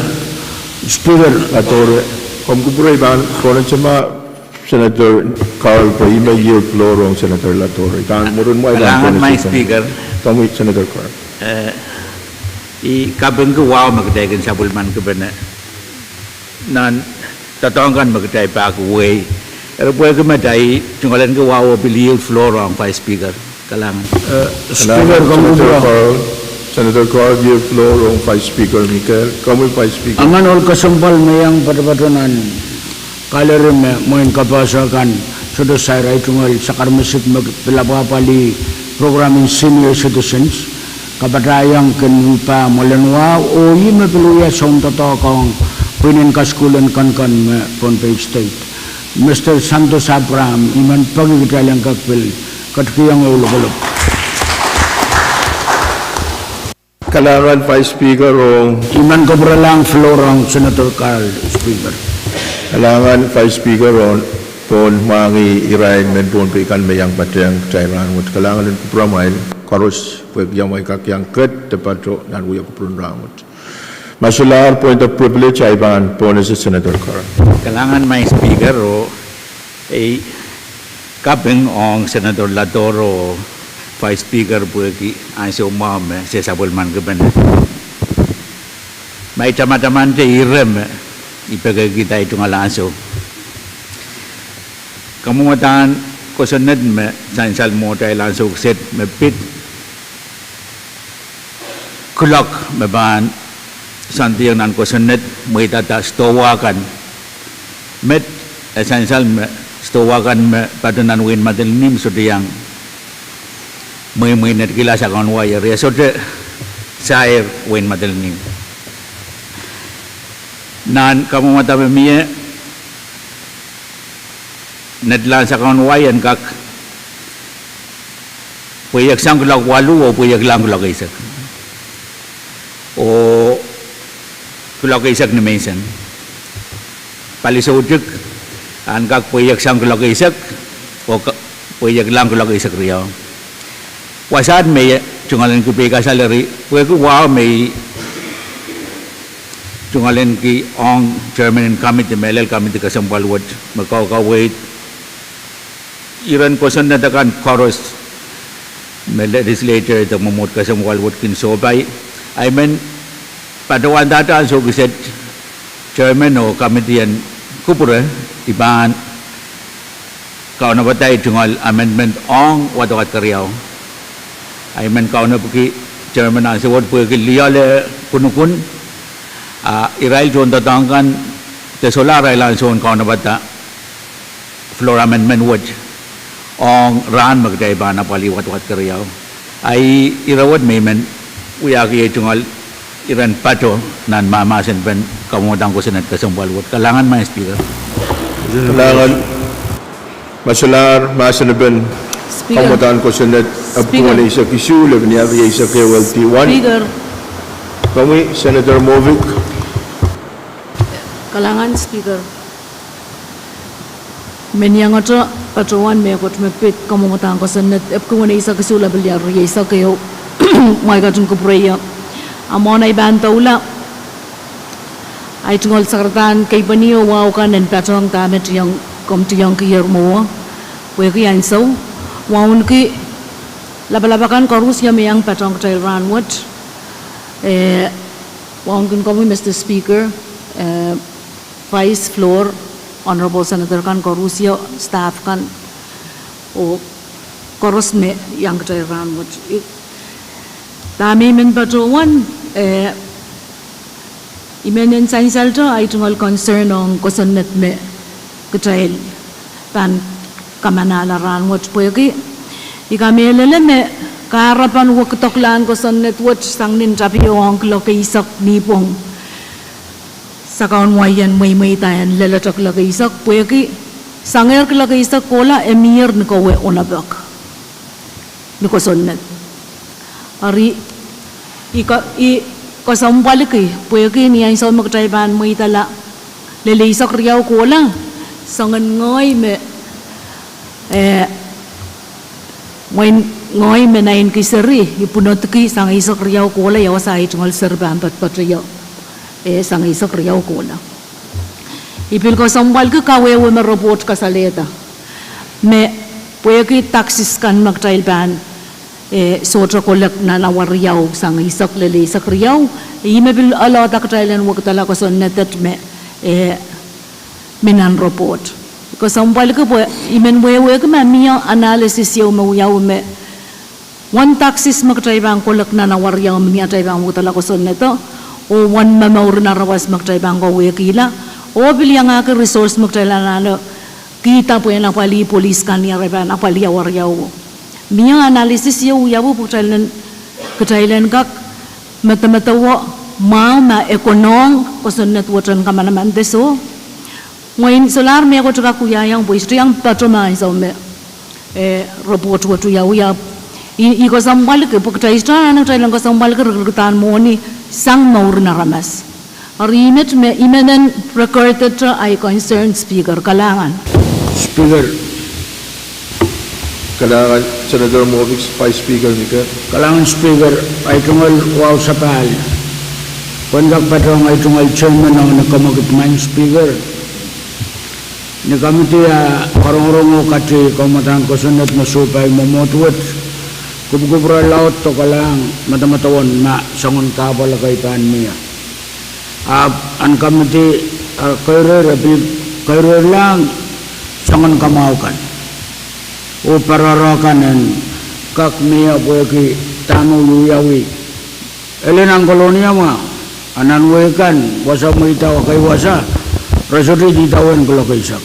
Speaker. Latore, komw kupwure pahn pohnese ma Senator Carl pwe I men yield floor ong Senator Latore. Pahn mwurin wai pahn pohnese Madam Speaker. Komwi Senator Carl. Eh, I kapingki wahu me kitail kin sapwellimankipene. Nan doadoahk kan me kitail pahkihwei, eri pwehki met ahi, tungoalenki wahu oh pil yield floor ong Vice Speaker. Kalahngan. Speaker, komwi Senator Carl, Senator Carl, yield floor ong Vice Speaker Mikel. Komwi Vice Speaker. Emen ohl kesempwal me iang patopato nan kaleri me mwein kapehse kan sohte sair, ahi tungoal sakarmesik me pil apwahpwalih program en senior citizens, kapatahiong kin uhpah mwoalen wahu, oh ih me pil wia soundoadoahk ong pwihn en kasukuhl en kanakan me Pohnpei State, Mister Santos Abraham, I men peki kitail en kak pil ketikihong ehu lopwolopw. Kalahngan Vice Speaker ong. I men kapwurelahng floor ong Senator Carl, Speaker. Kalahngan Vice Speaker ong, pohn mwahngih irail mehn Pohnpei kan me iang patehng kitail rahnwet. Kalahngan en kupwuramwail koaros pwehki amwail kak iang ket de pato nan wia kupwuren rahnwet. Ma solahr point of privilege, ahi pahn pohnese Senator Carl. Kalahngan Madam Speaker oh, ei, kaping ong Senator Ladoro oh Vice Speaker pwehki ansou mwahu me se sapwellimankipene. Ma I tamatamante ire me I pekehkihda ahi tungoal ansou, kamwomwadahn kosonned me sansal mwohtail ansou kiset me pid kuloak me pahn soandiong nan kosonned mweidada stowa kan. Met, e sansal me stowa kan me pato nan wehin Madolenihmw sohte iang mweimweinedkihla sakau en wai, eri e sohte sair wehin Madolenihmw. Nan kamwomwada me mie, netlahn sakau en wai en kak pweieksang kuloak waluh oh pweieklahng kuloak eisek, oh kuloak eisek nimenseng. Pali soutuk en kak pweieksang kuloak eisek oh pweieklahng kuloak eisek riau. Wasaht me I tungoalenki peikasal eri pwehki wahu me I tungoalenki ong chairman en committee, mehlel committee kesempwal wet, me kaukaweid iren kosonned akan koaros me legislator de mwomwohd kesempwal wet kin sohpai. Ahi men patohwandahte ansou kiset, chairman oh committee en kupwure, I pahn kaunopada ahi tungoal amendment ong wadawad keriau. Ahi men kaunopki chairman ansou wet pwehki lioal eh kunukun, a irail tohndoadoahk kan de solahr irail ansoun kaunopada floor amendment wet ong rahn me kitail pahn apwalih wadawad keriau. Ahi ire wet me I men wiahki ahi tungoal iren pato nan mahmahsenpen kamwomwadahn kosonned kesempwal wet. Kalahngan Madam Speaker. Kalahngan. Ma solahr mahsenpen kamwomwadahn kosonned epwiki weneisek isuh, lepin iar rieisek ehu L T one. Komwi Senator Movic. Kalahngan Speaker. Men iangete patohwan mehkot me pid kamwomwadahn kosonned epwiki weneisek isuh, lepin iar rieisek ehu, mwahi ketin kupwure ie. A mwohn ahi pahn doula, ahi tungoal sakaradahn keipweni oh wahu kan en patohng dahme komw tiongkier mwowe, pwehki ansou, wauneki lapalap akan koaros me iang patohng kitail rahnwet, eh, wauneki komwi Mister Speaker, eh, Vice, floor, honorable senator kan koaros, staff kan, oh koaros me iang kitail rahnwet. Dahme I men patohwan, eh, I men en sansalte ahi tungoal concern ong kosonned me kitail pahn kamanahla rahnwet pwehki I kamehlele me kahrepen wekidek lahn kosonned wet sang nin tapio ong kuloak eisek nipwong, sakau en wai en mweimweida en lelete kuloak eisek pwehki sangehr kuloak eisek kohla e mier ni kowe onopek ni kosonned. Eri I kesempwaliki pwehki ni ansou me kitail pahn mweidala lel eisek riau kohla, soangen ngehi me, eh, mwein ngehi me naineki seri, I pwunodki sang eisek riau kohla ia wasa ahi tungoal seri pahn poatopoat ie, eh, sang eisek riau kohla. I pil kesempwaliki kawehwe me report kasalehda me pwehki taxes kan me kitail pahn, eh, sohte kolek nan awa riau sang eisek lel eisek riau, ih me pil oalohda kitail en wekidala kosonned me eh, mi nan report. Kesempwalki pwe I men wehwehki ma mie analysis ieu me wiawi me uwen taxes me kitail pahn kolek nan awariau me ni atail pahn wekidala kosonnedo, oh uwen momourin aramas me kitail pahn kawehkihla, oh pil iangahki resource me kitail anahne kihda pwehn apwalih police kan ni arail pahn apwalih awariauo. Mie analysis ieu wiawi pwe kitail en, kitail en kak medemedewe mwahu ma e konehng kosonned wet en kamanaman de soh. Mwein solahr mehkot kak wiahiong pwe I sohte iang patohwan ansou me, eh, report wet wiawi. I, I kesempwalki pwe kitail sohte anahne kitail en kesempwalki rikirikdahn mwohni sang mourin aramas. Eri I men, I men en recordete ahi concern, Speaker. Kalahngan. Speaker, kalahngan Senator Moffitt, Vice Speaker Nike. Kalahngan Speaker, ahi tungoal wahu sapahl pwehn kak patohng ahi tungoal chairman ong ni komwekid maing Speaker. Ni committee ah karongorong oh kate kamwadahn kosonned me sohpai mwomwohd wet, kupwukupwure laud oh kalahng medemedewen ma soangen kahpwal kei pahn mie. Ahpw ahn committee, eh, kairehr, eh, pil kairehrlahng soangen kamwahu kan. Oh pwarara kan en kak mie pwehki dahme wiawi. Ele nan Kolonia mwahu, a nan wehi kan, wasa me idawehn kei wasa, re sohte idawehn kuloak eisek.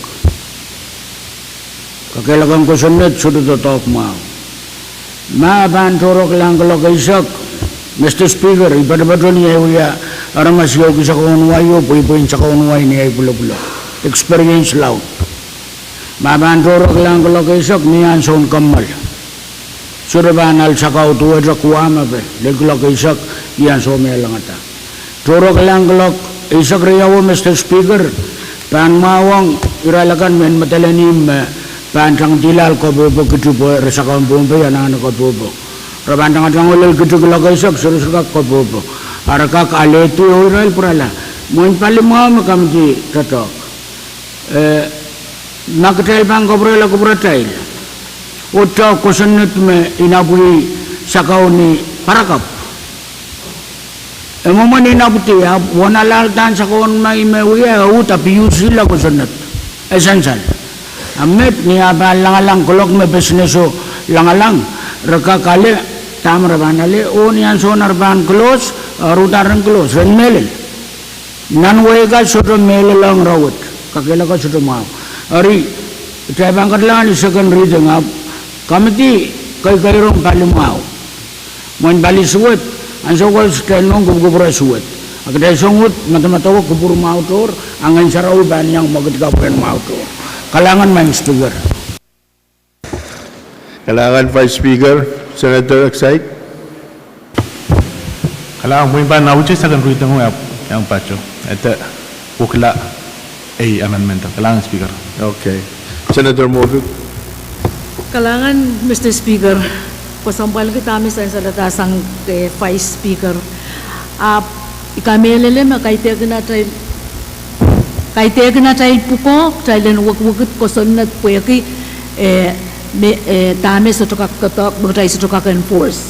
Kakehlakahn kosonned sohte doadoahk mwahu. Ma pahn tohrohrlahng kuloak eisek, Mister Speaker, I patopato ni ahi wia aramas iou ki sakau en wai oh pweipwein sakau en wai ni ahi pwulopwulo. Experience laud. Ma pahn tohrohrlahng kuloak eisek, mie ansoun kommoal. Sohte pahn ale sakau duwehte kuwa me pil lel kuloak eisek, ih ansou me e langada. Tohrohrlahng kuloak eisek riauo, Mister Speaker, pahn mwahuong irail akan mehn medelen ihmw me pahn tangdihla koapworopwo kiti pwe re sakau en Pohnpei anahne koapworopwo. Re pahn tangatang lel kiti kuloak eisek, sohte kak koapworopwo. A re kak alehdi oh irail pwurala. Mwein pali mwahu me committee doadoahk. Eh, ma kitail pahn kapwurehla kupwuratail, oh doadoahk kosonned me inapwih sakau ni parakapw. E mwomwen inapwidi, ahpw uwen alahldan sakau en mai me wia, e uhd abusela kosonned. E sansal. A met ni ah pahn langalang kuloak me pesineso langalang, re kak ale dahme re pahn ale, oh ni ansoun ar pahn close, a re uhd ren close, ren mehlel. Nan wehi kan sohte mehlelohng ire wet, kakehlaka sohte mwahu. Eri, kitail pahn ketilang ni second reading, ahpw committee keikeirong pali mwahu. Mwein pali suwed, ansou koaros kitail nohn kupwukupwure suwed. A kitail song uhd medemedewe kupwur mwahu tohr, a Ngehn Sarawi pahn iang mwekid kapw en mwahu tohr. Kalahngan maing Speaker. Kalahngan Vice Speaker, Senator Exide. Kalahngan, mwein pahn auche second reading o, ahpw iang patohwan, eh, wekila ei amendment. Kalahngan Speaker. Okay. Senator Moffitt. Kalahngan Mister Speaker, kesempwalki dahme sansalada sang, eh, Vice Speaker. Ahpw I kamehlele me kaidehkin atail kaidehkin atail pwukoa, kitail en wekiwekid kosonned pwehki, eh, me, eh, dahme sohte kak doadoahk, me kitail sohte kak enforce.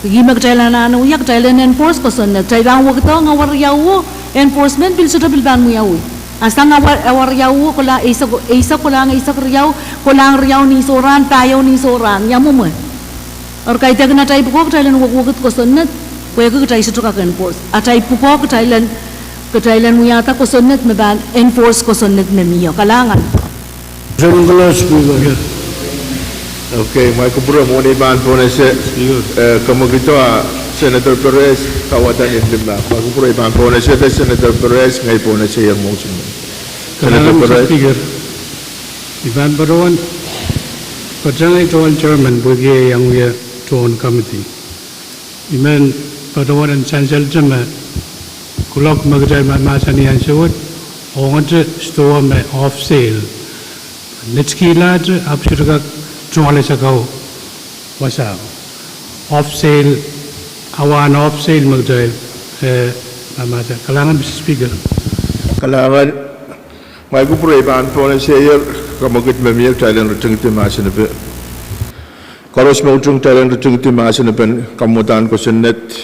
Ih me kitail anahne wia, kitail en enforce kosonned. Kitail pahn wekidohng awariauo, enforcement pil sohte pil pahn wiawi. A sang awar, awariauo, kola eisek, eisek kolahng eisek riau, kolahng riau ni sohrahn, pahieu ni sohrahn, ia mwomwe. Eri kaidehkin atail pwukoa kitail en wekiwekid kosonned, pwehki kitail sohte kak enforce. Atail pwukoa kitail en, kitail en wiahda kosonned me pahn enforce kosonned me mie. Kalahngan. Senator Pelosi, Speaker. Okay, mwail kupwure, mwohn ei pahn pohnese, eh, kamwekid o, Senator Perez, kawadahn limla. Mwail kupwure, ei pahn pohnese, Senator Perez, ngehi pohnese ier motion. Kalahngan, Mister Speaker. I pahn patohwan patehng ei tohn chairman pwehki e iang wia tohn committee. I men patohwan en sansalda me kuloak me kitail mahsanih ansou wet, ongete stowa me off sale. Netikihla ahpw sohte kak tungoale sakau wasa. Off sale, awa en off sale me kitail, eh, mahmahsanih. Kalahngan, Mister Speaker. Kalahngan. Mwail kupwure, ei pahn pohnese ier kamwekid me mie, kitail en ritingidi mahsen epe. Koaros me utung, kitail en ritingidi mahsen epen kamwadahn kosonned.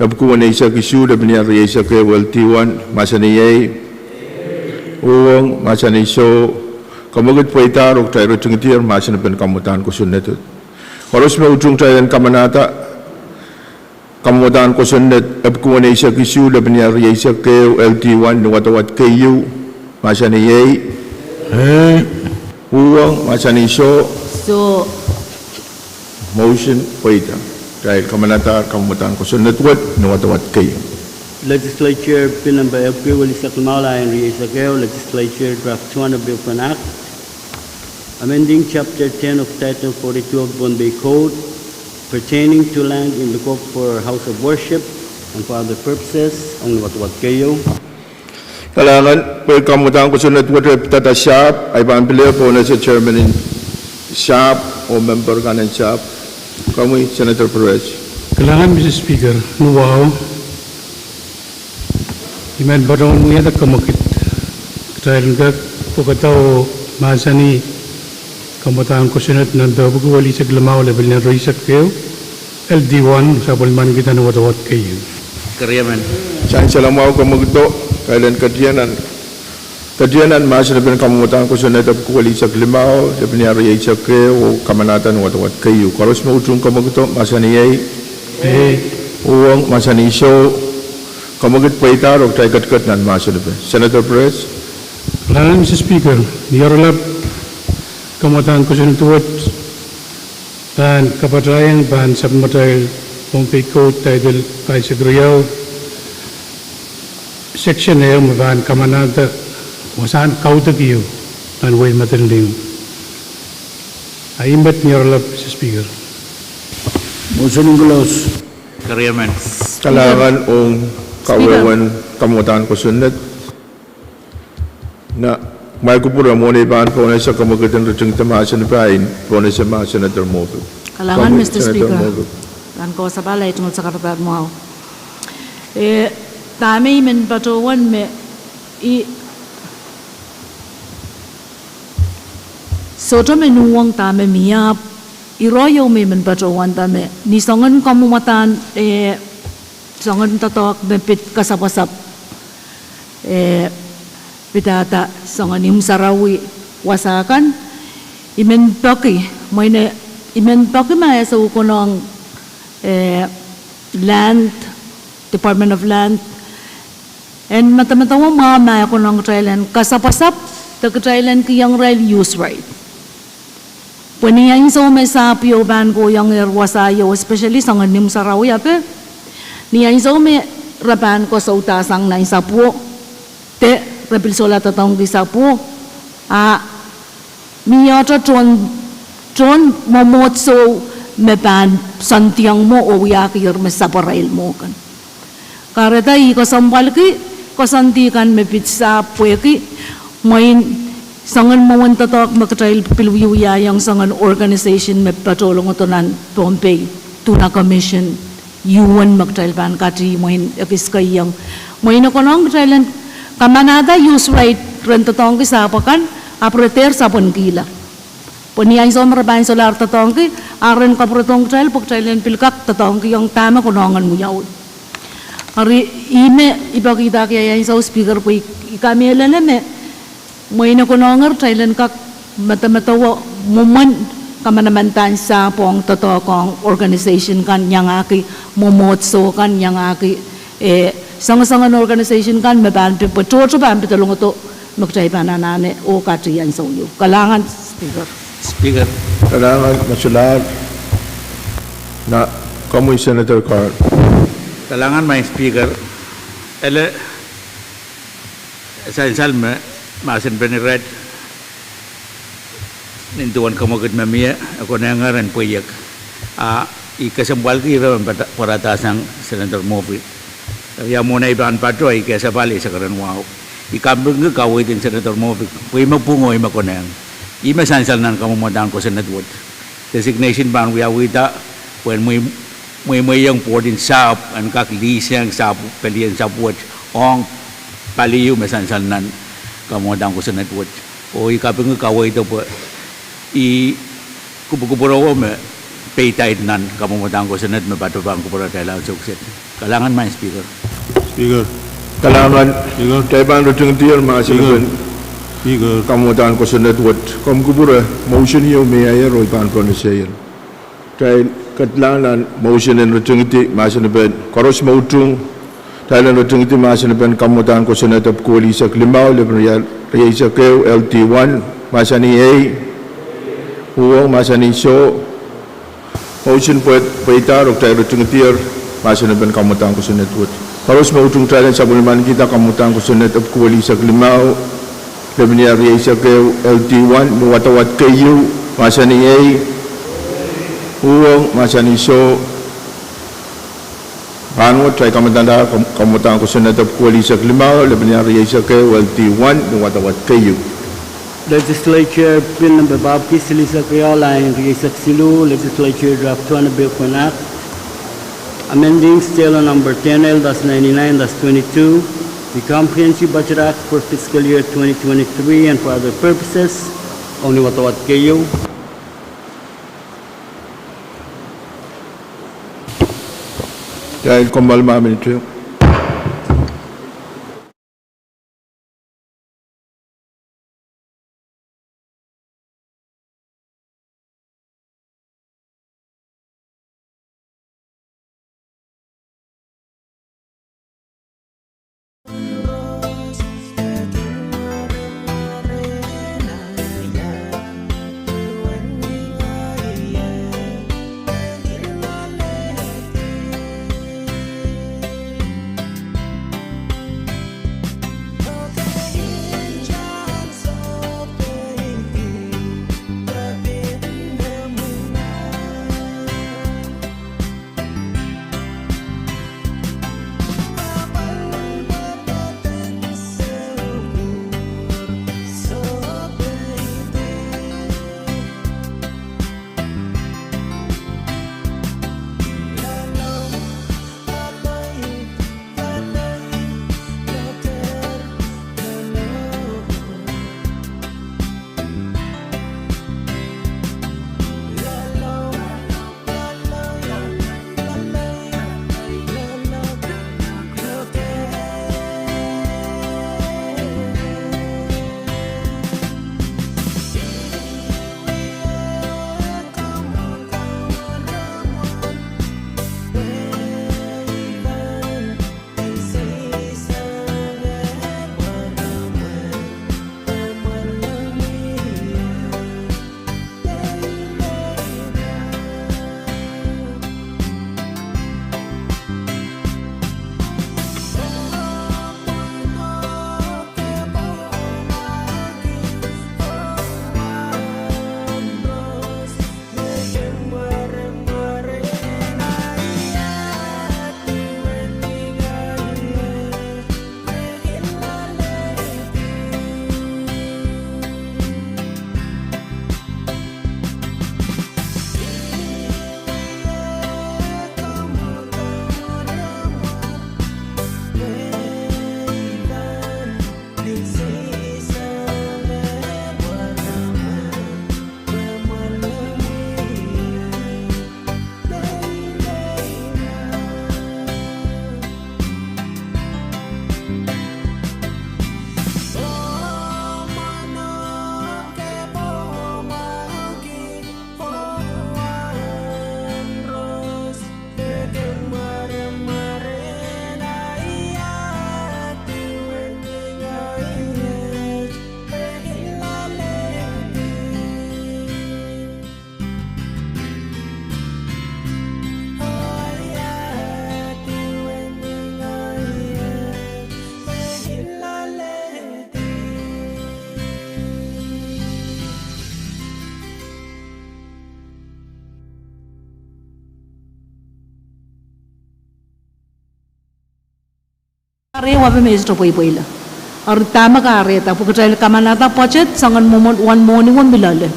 epwiki weneisek isuh, lepin iang rieisek ehu, L D one, mahsanih iei. Uhwong, mahsanih soh. Kamwekid pweidahr oh kitail ritingdier mahsen en kamwomwdahn kosonned. Koaros me utung kitail en kamanahda kamwomwdahn kosonned epwiki weneisek isuh, lepin iang rieisek ehu, L D one, ni wadawad keieu, mahsanih iei. Uhwong, mahsanih soh. Motion pweida. Kitail kamanahdahr kamwomwdahn kosonned wet ni wadawad keieu. Legislature Bill Number epwiki welisek limau, lap rieisek ehu, Legislature Draft two hundred Bill for an Act, amending Chapter ten of Title forty-two of Pohnpei Code pertaining to land in lieu for House of Worship and for other purposes, ong ni wadawad keieu. Kalahngan, pwe kamwomwdahn kosonned wet e pidada sahpw, I pahn pil ehu pohnese chairman en sahpw oh memper kan en sahpw. Komwi Senator Perez. Kalahngan Mister Speaker, ni wahu. I men patohwan wiahda kamwekid kitail en kak pwekada oh mahsanih kamwomwdahn kosonned nan epwiki welisek limau, lepin iang rieisek ehu, L D one, sapwellimanikihda ni wadawad keieu. Sansal mwahu, kamwekido. Kitail en ketieu nan, ketieu nan mahsen en kamwomwdahn kosonned epwiki welisek limau, lepin iang rieisek ehu, oh kamanahda ni wadawad keieu. Koaros me utung kamwekido mahsanih iei. Uhwong, mahsanih soh. Kamwekid pweidahr oh kitail ketiket nan mahsen en. Senator Perez. Kalahngan Mister Speaker, ni oaralap kamwomwdahn kosonned wet pahn kapatahieng pahn sapwellimatail Pohnpei Code Title pahisek riau, section ehu me pahn kamanahda wasahn kaudok ehu nan wehi Madolenihmw. A ih met ni oaralap Mister Speaker. Motion close. Kalahngan ong kawehwehn kamwomwdahn kosonned. Na, mwail kupwure, mwohn ei pahn pohnese kamwekid en ritingada mahsen en, pohnese ma Senator Moffitt. Kalahngan Mister Speaker. Nan kausapwala itung sakaradahn mwahu. E, dahme I men patohwan me I sohte men uhwong dahme mie, ahpw ire ieu me I men patohwanda me ni soangen kamwomwdahn, e, soangen doadoahk me pid kasapwasapw, e, pidada soangen imw sarawi wasa kan, I men peki, mwein I men peki ma e sou konehng, e, Land, Department of Land en medemedewe mwahu ma e konehng kitail en kasapwasapw de kitail en kihong irail use right. Pwe ni ansou me sahpw ieu pahn kohiengehr wasa ieu, especially soangen imw sarawi ape, ni ansou me re pahn koasoudahsang nan sahpwo, de re pil solahr doadoahngki sahpwo, a mie tohn, tohn mwomwohdiso me pahn soandiong mwo oh wiahkier me sapwarail mwo kan. Kahrehda I kesempwalki koasoandi kan me pid sahpw pwehki mwein soangen mwowen doadoahk me kitail pil wiewiahiong soangen organisation me patohlongodo nan Pohnpei, Duna Commission, U N me kitail pahn kati mwein ekis keiong. Mwein e konehng kitail en kamanahda use right ren doadoahngki sahpw akan, ahpw re dehr sapwenkihla. Pwe ni ansou me re pahn solahr doadoahngki, a ren kapwuredohng kitail pwe kitail en pil kak doadoahngkihong dahme konehng en wiawi. Eri, ih me I pekidahki ahi ansou Speaker pwe I, I kamehlele me mwein e konehng kitail en kak medemedewe mwomwen kamanamandan sahpw ong doadoahk ong organisation kan, iangahki mwomwohdiso kan, iangahki, e, soangen soangen organisation kan me pahn pid, pwe tohto pahn pid doadoahk me kitail pahn anahne oh kati ansou ieu. Kalahngan Speaker. Speaker. Kalahngan Masilahr. Na, komwi Senator Carl. Kalahngan maing Speaker. Ele sansal me mahsen en irail nin duwen kamwekid me mie, e konehng en pweiek. A I kesempwalki ire me pwarada, pwaradahsang Senator Moffitt. Ia mwomwen ei pahn patoh, I kesempwal, I sakaren wahu. I kapingki kaweid en Senator Moffitt pwe ih me pwung oh ih me konehng. Ih me sansal nan kamwomwdahn kosonned wet. Designation pahn wiawihda pwehn mweimweiong board en sahpw en kak lease-ehng sahpw, pelien sahpw wet ong paliu me sansal nan kamwomwdahn kosonned wet. Oh I kapingki kaweid pwe I kupwukupwurowo me peidaid nan kamwomwdahn kosonned me patoh pahn kupwuratail ansou kiset. Kalahngan, Madam Speaker. Speaker. Kalahngan. Speaker. Kitail pahn ritingdier mahsen en Speaker. Speaker. Kamwadahn kosonned wet. Komw kupwure, motion ieu me aier oh I pahn pwonese ier. Kitail ketilahng nan motion en ritingdi mahsen en, koaros me utung, kitail en ritingdi mahsen en kamwadahn kosonned epwiki eisek limau, lepin riei, rieisek ehu, L D one, mahsanih ei, uhwong, mahsanih soh. Motion pwe, pweida, oh kitail ritingdier mahsen en kamwadahn kosonned wet. Koaros me utung, kitail en sapwellimanikihda kamwadahn kosonned epwiki eisek limau, lepin rieisek ehu, L D one, ni wadawad keieu, mahsanih ei, uhwong, mahsanih soh. Rahnwet kitail kamwadahn, kamwadahn kosonned epwiki eisek limau, lepin rieisek ehu, L D one, ni wadawad keieu. Legislature Bill Number babki silihsek riau, lain rieisek siluh, Legislature Draft Twenty Bill for an Act, amending State Law Number ten L dash ninety-nine dash twenty-two, the Comprehensive Budget Act for fiscal year twenty twenty-three and for other purposes, ong ni wadawad keieu. Kitail komour ma minit ehu. Eri wahpe me I sohte pweipweila. Eri dahme kahrehda, pwe kitail kamanahda budget, soangen mwomwen, wen mwohni wet me loale.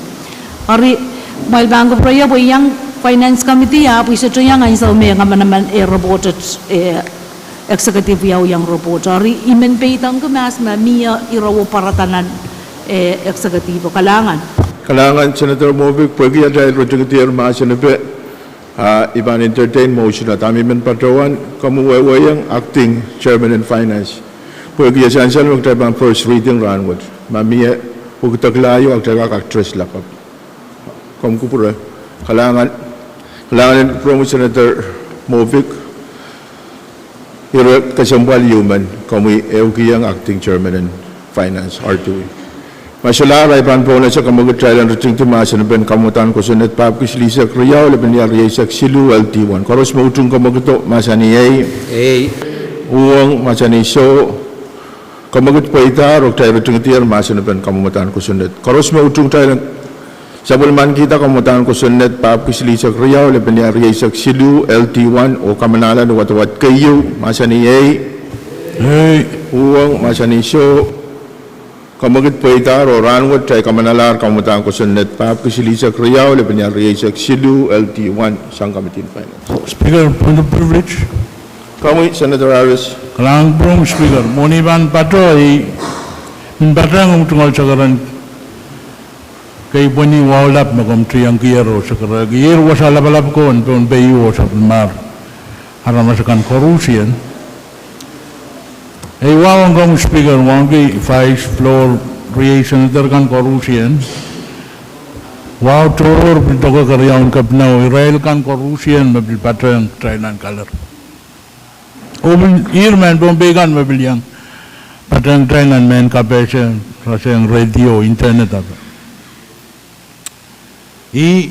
Eri, kumwail pahn kupwureie pwe I iang Finance Committee, ahpw I sohte iang ansou me kamanaman eh report et, eh, executive wiawi iang report. Eri I men peidengki mahs me mie ire oh pwarada nan, eh, executive. Kalahngan. Kalahngan, Senator Moavik, pwehki atail ritingdier mahsen en Ah, I pahn entertain motion, a dahme I men patohwan, komw wehwehki acting chairman en finance. Pwehki e sansal me kitail pahn first reading rahnwet. Ma mie pwekidekla ieu, a kitail kak address lapalap. Komw kupwure. Kalahngan, kalahngan en kupwuromwi Senator Moffitt. Ire kesempwal ieu men, komwi ehukihong acting chairman en finance, R two E. Ma solahr, I pahn pohnese kamwekid kitail en ritingdi mahsen en pen kamwadahn kosonned, pahpwiki silihsek riau, lepin wia rieisek siluh, L T one. Koaros me utung kamwekido, mahsanih ei. Uhwong, mahsanih soh. Kamwekid pweidahr oh kitail ritingdier mahsen en pen kamwadahn kosonned. Koaros me utung kitail en sapwellimankihda kamwadahn kosonned, pahpwiki silihsek riau, lepin wia rieisek siluh, L T one, oh kamanahla ni wadawad keieu, mahsanih ei. Uhwong, mahsanih soh. Kamwekid pweidahr oh rahnwet kitail kamanalahr kamwadahn kosonned, pahpwiki silihsek riau, lepin wia rieisek siluh, L T one, sang Committee on Finance. Speaker, point of privilege. Komwi, Senator Harris. Kalahngan kupwuromwi Speaker, mwohn ei pahn patoh, I men patehng omw tungoal sakaren keipweni wahu lap me komw tiengkier oh sakarehki wasa lapalap ko en Pohnpei oh sapwellimomwi aramas akan koarusie. Ei wahu ong komwi Speaker, wauneki Vice, Floor, riei Senator kan koarusie. Wahu tohrohr pil doke keriaun Kepina oh irail kan koarusie me pil patehng kitail nan kaler. Oh pil irail mehn Pohnpei kan me pil iang patehng kitail nan mehn kapehse, rasehng radio, internet ape. I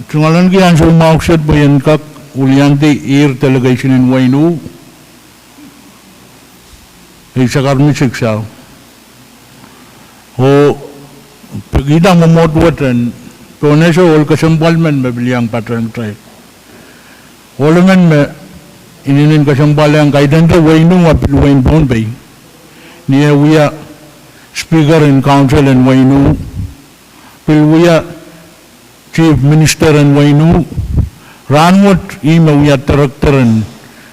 tungoal ahneki ansou mwahu kiset pwe I en kak wiliandi irail delegation en wehin U eisek ahmw siksau oh pekihda mwomwohd wet en pohnese ohl kesempwal men me pil iang patehng kitail. Ohl emen me inenen kesempwal iang kaidehn wehin U a pil wehin Pohnpei. Ni eh wia Speaker en Council en wehin U, pil wia Chief Minister en wehin U, rahnwet ih me wia Director en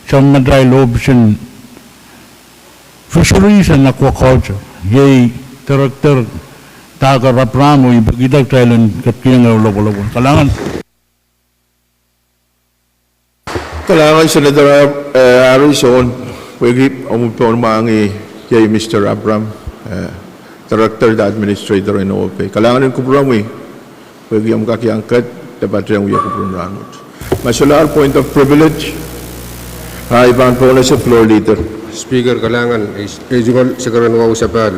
samatail ohpis en Fisheries and Aquaculture, iei Director Dahker Abraham, oh I pekihda kitail en ketikihong eh lopwolopwon. Kalahngan. Kalahngan Senator Harris, oh pwehki omw pil mwahngih iei Mister Abraham, Director de Administrator en Pohnpei. Kalahngan en kupwuromwi pwehki omw kak iang ket de patehng wia kupwuren rahnwet. Ma solahr point of privilege, I pahn pohnese Floor Leader. Speaker, kalahngan, ei tungoal sakaren wahu sapahl.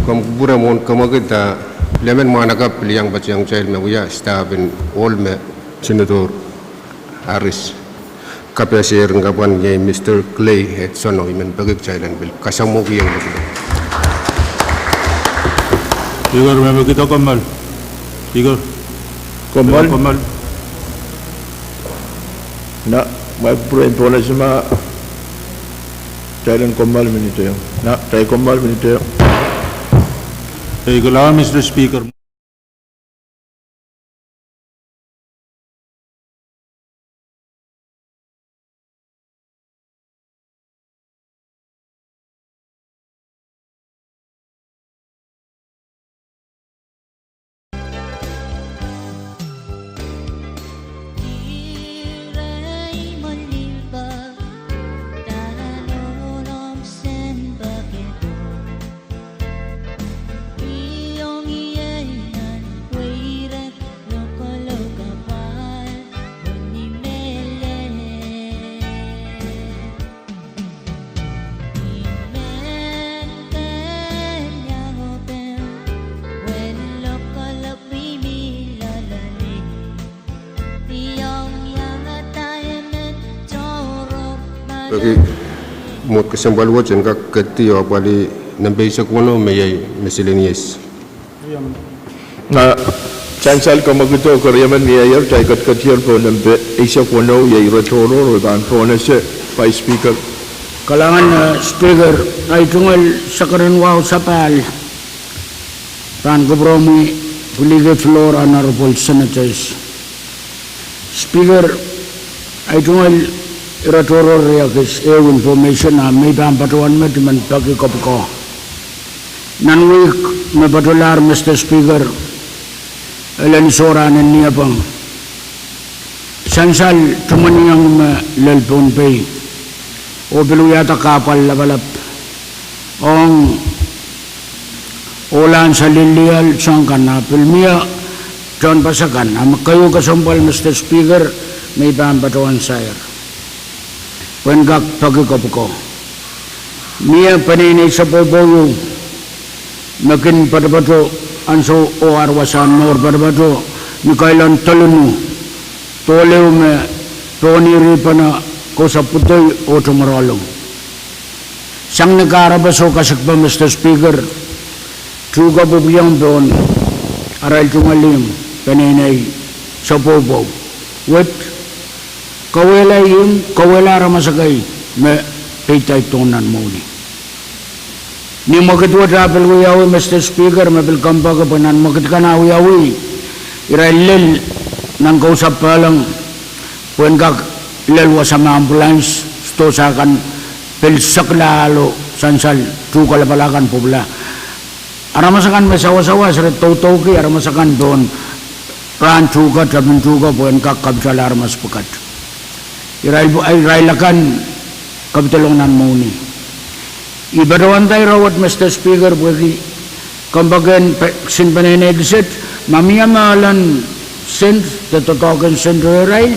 Komw kupwure mwohn kamwekid, a pil emen mwahnakapw pil iang patehng kitail me wia staff en ohl me Senator Harris kapehsehier en kapwan, iei Mister Clay Edson, oh I men peki kitail en pil kasamwohkihong. Speaker, me me kihda kommoal. Speaker. Kommoal. Kommoal. Na, ma kupwuren pohnese ma kitail en kommoal minit ehu. Na, kitail kommoal minit ehu. Ei, kalahngan Mister Speaker. Pwehki mwohd kesempwal wet en kak ketdi oh apwalih nempe eisek weneu me iei miscellaneous. Na, sansal kamwekido keriemen mieier, kitail ketiketier pohn nempe eisek weneu, iei ire tohrohr, oh I pahn pohnese Vice Speaker. Kalahngan, eh, Speaker, ei tungoal sakaren wahu sapahl. Pahn kupwuromwi, pwiliki floor, honorable senators. Speaker, ei tungoal ire tohrohr riekid ehu information a me I pahn patohwan met I men peki kopwuko. Nan wihk me patohlahr, Mister Speaker, elen sohrahn en Niepeng, sansal tumweniong me lel Pohnpei, oh pil wiahda kahpwal lapalap ong ohlahn salihlial soang kan, a pil mie tehnpas akan. A me keieu kesempwal, Mister Speaker, me I pahn patohwan sair pwehn kak peki kopwuko. Mie peneinei sapwopwou me kin patopato ansou oh ar wasahn mour patopato ni kailon Dolunu, dohlehu me pohnirihpene kousapw pwudoi oh tongoaroahlong. Sang ni kahrepe soh kasikpe, Mister Speaker, tuhke pwupwiong pohn arail tungoal ihmw peneinei sapwopwou wet, kauwehla ihmw, kauwehla aramas ekei me peidaidohng nan mwohni. Ni mwekid wet ah pil wiawi, Mister Speaker, me pil kompoake pwe nan mwekid kan ah wiawi, irail lel nan kousapw pehleng pwehn kak lel wasa me ambulance, sidohsa kan pil sekla ahlo sansal tuhke lapala kan pwupwula. Aramas akan me sawasawas re doudouki aramas akan pohn rahn tuhke, tepin tuhke pwehn kak kapitala aramas pwukat. Irail, irail akan kapidolong nan mwohni. I patohwanda ire wet, Mister Speaker, pwehki kompoakehn pe-, kisin peneinei kiset, ma mie mehlen sent de doadoahk en sent rehrail,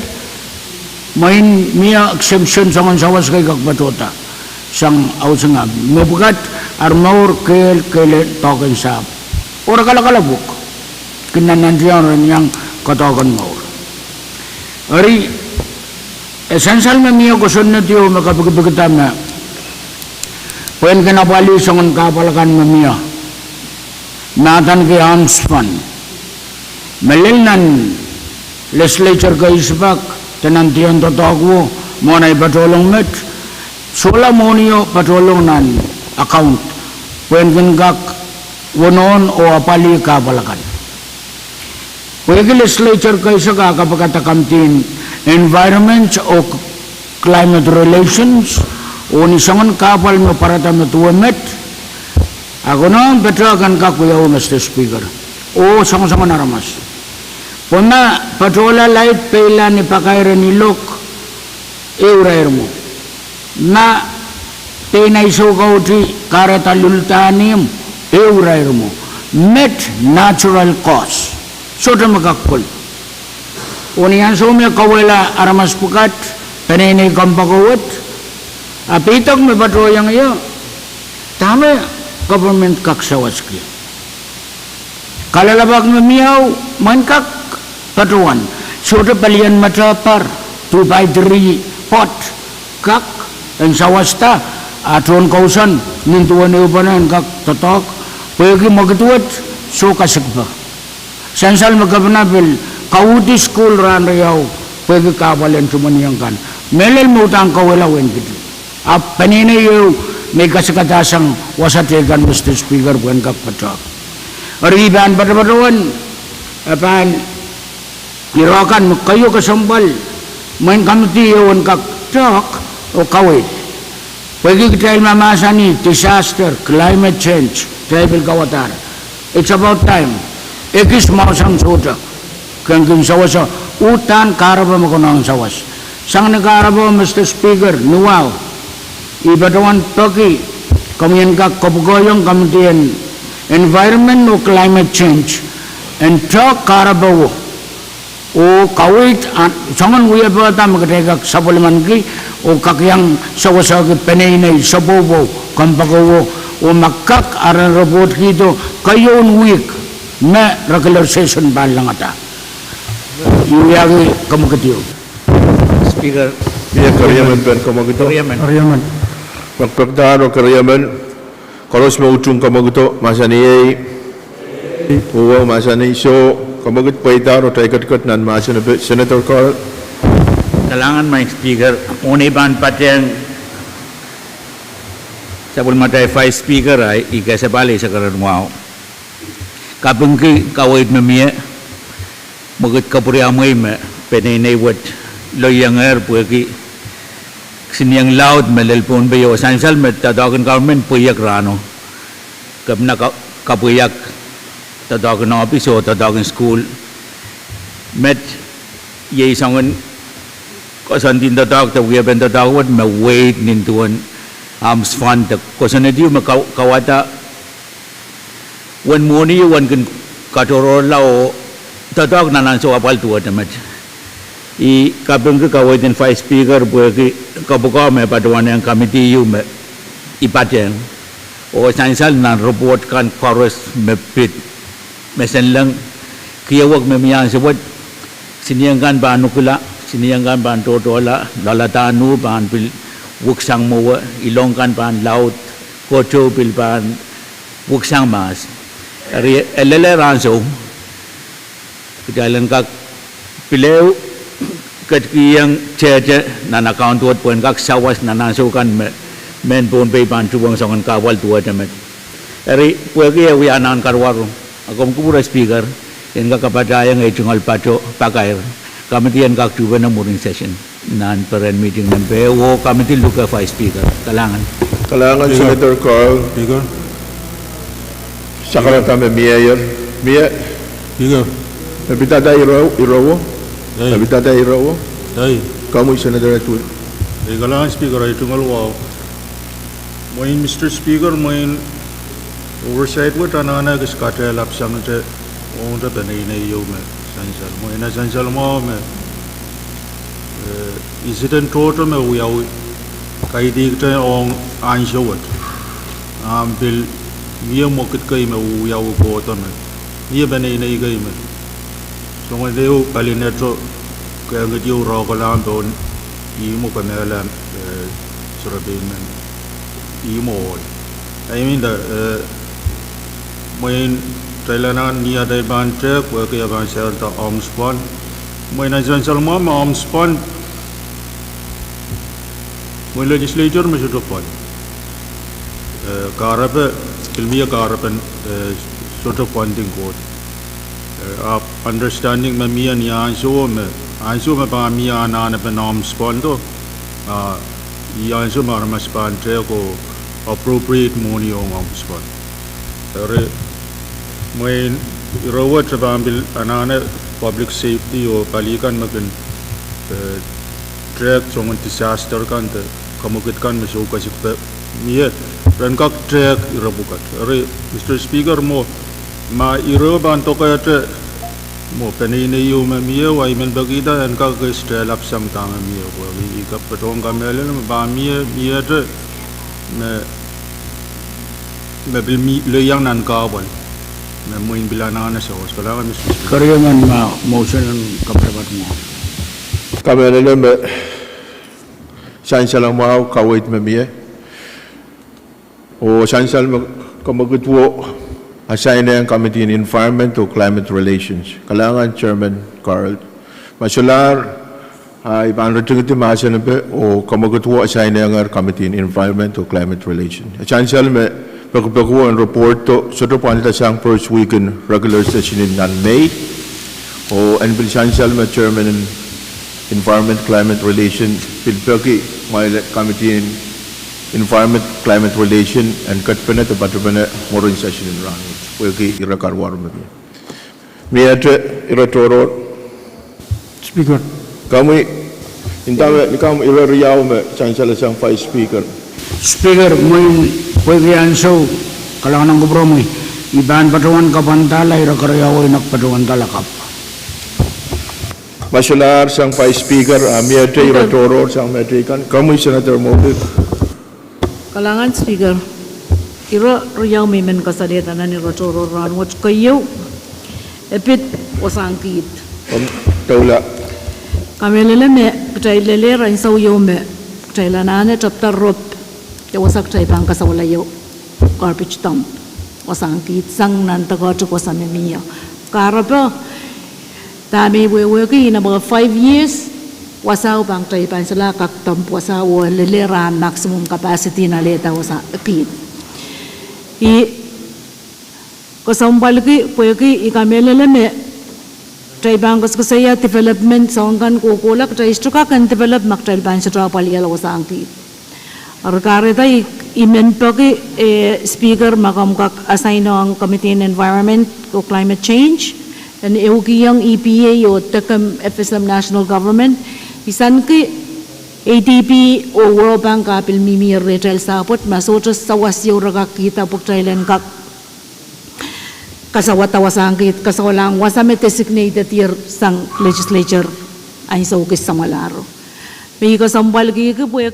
mwein mie exemption soangen sawas kei kak patohda sang housing, a mepwukat ar mour kehl, kehl en doadoahk en sahpw, oh re kalokala pwuhk, kin nannantiong ren iang kadoahk en mour. Eri, e sansal me mie kosonned ieu me kapikipikda me pwehn kin apwalih soangen kahpwal akan me mie, me adaneki ALMS fund, me lel nan legislature keisuh pak de nan dihon doadoahk wo, mwohn ei patohlong met, sohla mwohnio patohlong nan account pwehn kin kak wonohn oh apwalih kahpwal akan. Pwehki legislature keisuh ah kapikada kamidin Environment oh Climate Relations, oh ni soangen kahpwal me pwarada me duwe met, a konehng patohwan kak wiawi, Mister Speaker, oh soangosoangen aramas. Pwe ma patohla laid peila ni pakair en ilok, ehu irair mwo. Ma pein ei soukautih kahrehda luldahn ihmw, ehu irair mwo. Met natural cause, sohte me kak kol. Oh ni ansou me kauwehla aramas pwukat, peneinei kompoake wet, a peidek me patohiong ie, dahme government kak sawaski? Kalelapak me mie, mwein kak patohwan, sohte pelien mete par, two by three pot kak en sawasta, a tohn kousoan nin duwen ehupene en kak doadoahk, pwehki mwekid wet soh kasikpe. Sansal me kepina pil kauhdi sukuhl rahn riau pwehki kahpwal en tumweniong kan. Mehlel me udahn kauwehla wenkidi. Ahpw peneinei ehu me I kasikada sang wasa teikan, Mister Speaker, pwehn kak patohwan. Eri I pahn patopatohwan, e pahn ire kan me keieu kesempwal, mwein kamidi ehu en kak tehk oh kaweid. Pwehki kitail mahmahsanih disaster, climate change, kitail pil kauwadahr. It's about time. Ekis mwahu sang sohte kin kin sawasa, uhdahn kahrepe me konehng sawas. Sang ni kahrepe, Mister Speaker, ni wahu, I patohwan peki komwi en kak kapwukoahiong kamidi en Environment oh Climate Change en tehk kahrepe wo oh kaweid, a soangen wiepe da me kitail kak sapwellimaniki oh kak iang sawasehki peneinei sapwopwou kompoake wo, oh ma kak, a ren report kihdo keieun wihk me regularization pahn langada. I wiahki komwekid ieu. Speaker. Mie keriemen pen komwekid ieu. Keriemen. Pekpekdahro keriemen. Koaros me utung komwekid o mahsanih ei. Uwe mahsanih soh. Komwekid pweidahro, kitail ketiket nan mahsen en Senator Carl. Kalahngan, Madam Speaker, mwohn ei pahn patehng sapwellimatail Vice Speaker, I kesempwal eisek ren wahu. Kapingki kaweid me mie, mwekid kapwuriamwei me peneinei wet loiengehr pwehki kisinieng laud me lel Pohnpei oh sansal me doadoahk en government pweiek rahno. Kepina ka-, kapweiek doadoahk en ohpis oh doadoahk en sukuhl. Met iei soangen koasoandi en doadoahk de wiepen doadoahk wet me weid nin duwen ARMS fund de kosonned ieu me ka-, kauwada wen mwohni ieu wen kin katohrohrla oh doadoahk nan ansou apwal duwehte met. I kapingki kaweid en Vice Speaker pwehki kapokon me patohwan ong committee ieu me I patehng oh sansal nan report kan koaros me pid me senleng kiewek me mie ansou wet, senieng kan pahn ukila, senieng kan pahn tohtohla, loaladahnwu pahn pil wiksang mwowe, ilong kan pahn laud, kotou pil pahn wiksang mahs. Eri e lelehr ansou kitail en kak pil ehu ketikihong tehte nan account wet pwehn kak sawas nan ansou kan me mehn Pohnpei pahn tuhwong soangen kahpwal duwehte met. Eri pwehki e wia anahn karuwaru, a komw kupwure Speaker, en kak kapatahiong ei tungoal pato pakair, committee en kak tuhpene mwurin session nan peren meeting nempe oh committee luke Vice Speaker. Kalahngan. Kalahngan Senator Carl. Sakarada me mie, mie. Me pidada ire-, irewo. Me pidada irewo. Komwi Senator Edwin. Ei, kalahngan Speaker, ei tungoal wahu. Mwein Mister Speaker, mwein oversight wet anahne kis katehlap sangete ong de peneinei ieu me sansal. Mwein e sansal mwahu me eh, isiden tohto me wiawi kaidehkte ong ansou wet. Ahpw pil mie mwekid kei me wiawi kohdo me mie peneinei kei me soangen ehu palineto, kehngid ehu rohkohlahng pohn ihmwo kemehla, eh, serepein men ihmwo ohl. I mean, eh, mwein kitail anahne ni atail pahn tehk, pwehki e pahn sairda ARMS fund. Mwein e sansal mwahu me ARMS fund, mwein legislature me sohte fund. Eh, kahrepe, pil mie kahrepen, eh, sohte funding koht. Eh, ahpw understanding me mie ni ansou me, ansou me pahn mie anahnepen ARMS fund o, ah, ih ansou me aramas pahn tehk oh appropriate mwohni ong ARMS fund. Eri, mwein ire wet e pahn pil anahne public safety oh pali kan me kin, eh, tehk soangen disaster kan de kemwekid kan me soukasik pe mie, ren kak tehk ire pwukat. Eri, Mister Speaker, mwo, ma ire pahn dokehte mwo peneinei ieu me mie, wa I men pekihda en kak ekis tehlap sang dahme mie, pwehki I kak patohwan kamehlele me pahn mie, miehte me, me pil mie, lehiong nan kahpwal me mwein pil anahne sawas. Kalahngan Mister Speaker. Keriemen ma motion en kapatapat mwo. Kamehlele me sansal mwahu kaweid me mie. Oh sansal me kemwekid wo assign-ehng Committee en Environment oh Climate Relations. Kalahngan Chairman Carl. Ma solahr, ah, I pahn ritingidi mahsen epe, oh kemwekid wo assign-ehngehr Committee en Environment oh Climate Relation. E sansal me pekipeki wo en report o sohte pwandasang first week en regular session en nan Mei. Oh en pil sansal me Chairman en Environment Climate Relation pil peki ngehi Committee en Environment Climate Relation en ketpene de patopene mwurin session en rahn wet. Pwehki ire karuwaru me mie. Miehte ire tohrohr. Speaker. Komwi, inda me, ni komwi ire riau me sansal sang Vice Speaker. Speaker, mwein pwehki ansou, kalahngan kupwuromwi, I pahn patohwan kapwandala ire keriau en kak patohwandala kapw. Ma solahr sang Vice Speaker, a miehte ire tohrohr sang mehteikan, komwi Senator Moffitt. Kalahngan Speaker, ire riau me I men kasalehda nan ire tohrohr rahn wet, keieu, e pid wasahn kiht. Kamehlele me kitail lelehr ansou ieu me kitail anahne tapda rop de wasa kitail pahn kasawala ieu garbage dump, wasahn kiht sang nan deke wasa me mie. Kahrepe, dahme I wehwehki, in about five years, wasao pahn kitail pahn solahr kak dump wasao oh lelehr ah maximum capacity en alehda wasahn kiht. I kesempwalki pwehki I kamehlele me kitail pahn koasokoasoia development soahng kan kohkohla, kitail sohte kak en develop ma kitail pahn sohte apwalihala wasahn kiht. Eri kahrehda I, I men peki, eh, Speaker, ma komw kak assign-ong Committee en Environment oh Climate Change en ehukihong E P A oh dekem F S M National Government Kisanki A D B oh World Bank ah pil mihmi rehtail sapwet, ma sohte sawas ieu re kak kihda pwe kitail en kak kasawada wasahn kihd, kasakalahng wasa me designated ier sang legislature ansou kis samwalahro. Me I kesempwalki pwe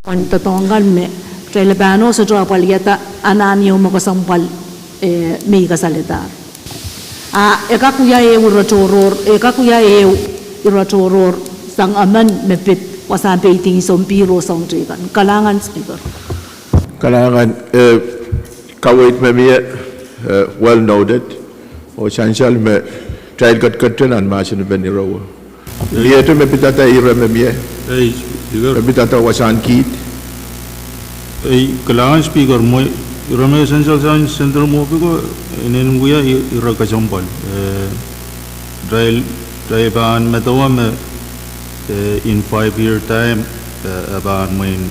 Pwehn doadoahk kan me kitail pahn oh sohte apwalihada anahn ieu me kesempwal, eh, me I kasalehdahr. A e kak wia ehu ire tohrohr, e kak wia ehu ire tohrohr sang emen me pid wasahn peidihn sounpihro soang teikan. Kalahngan Speaker. Kalahngan, eh, kaweid me mie, eh, well noted. Oh sansal me kitail ketiket nan mahsen en ire wet. Mie te me pidada ire me mie. Ei, Speaker. Me pidada wasahn kihd. Ei, kalahngan Speaker, mwein ire me sansal sang Senator Mwohpi ko, inenen wia i-, ire kesempwal. Eh, kitail, kitail pahn medewe me, eh, in five year time, eh, e pahn mwein,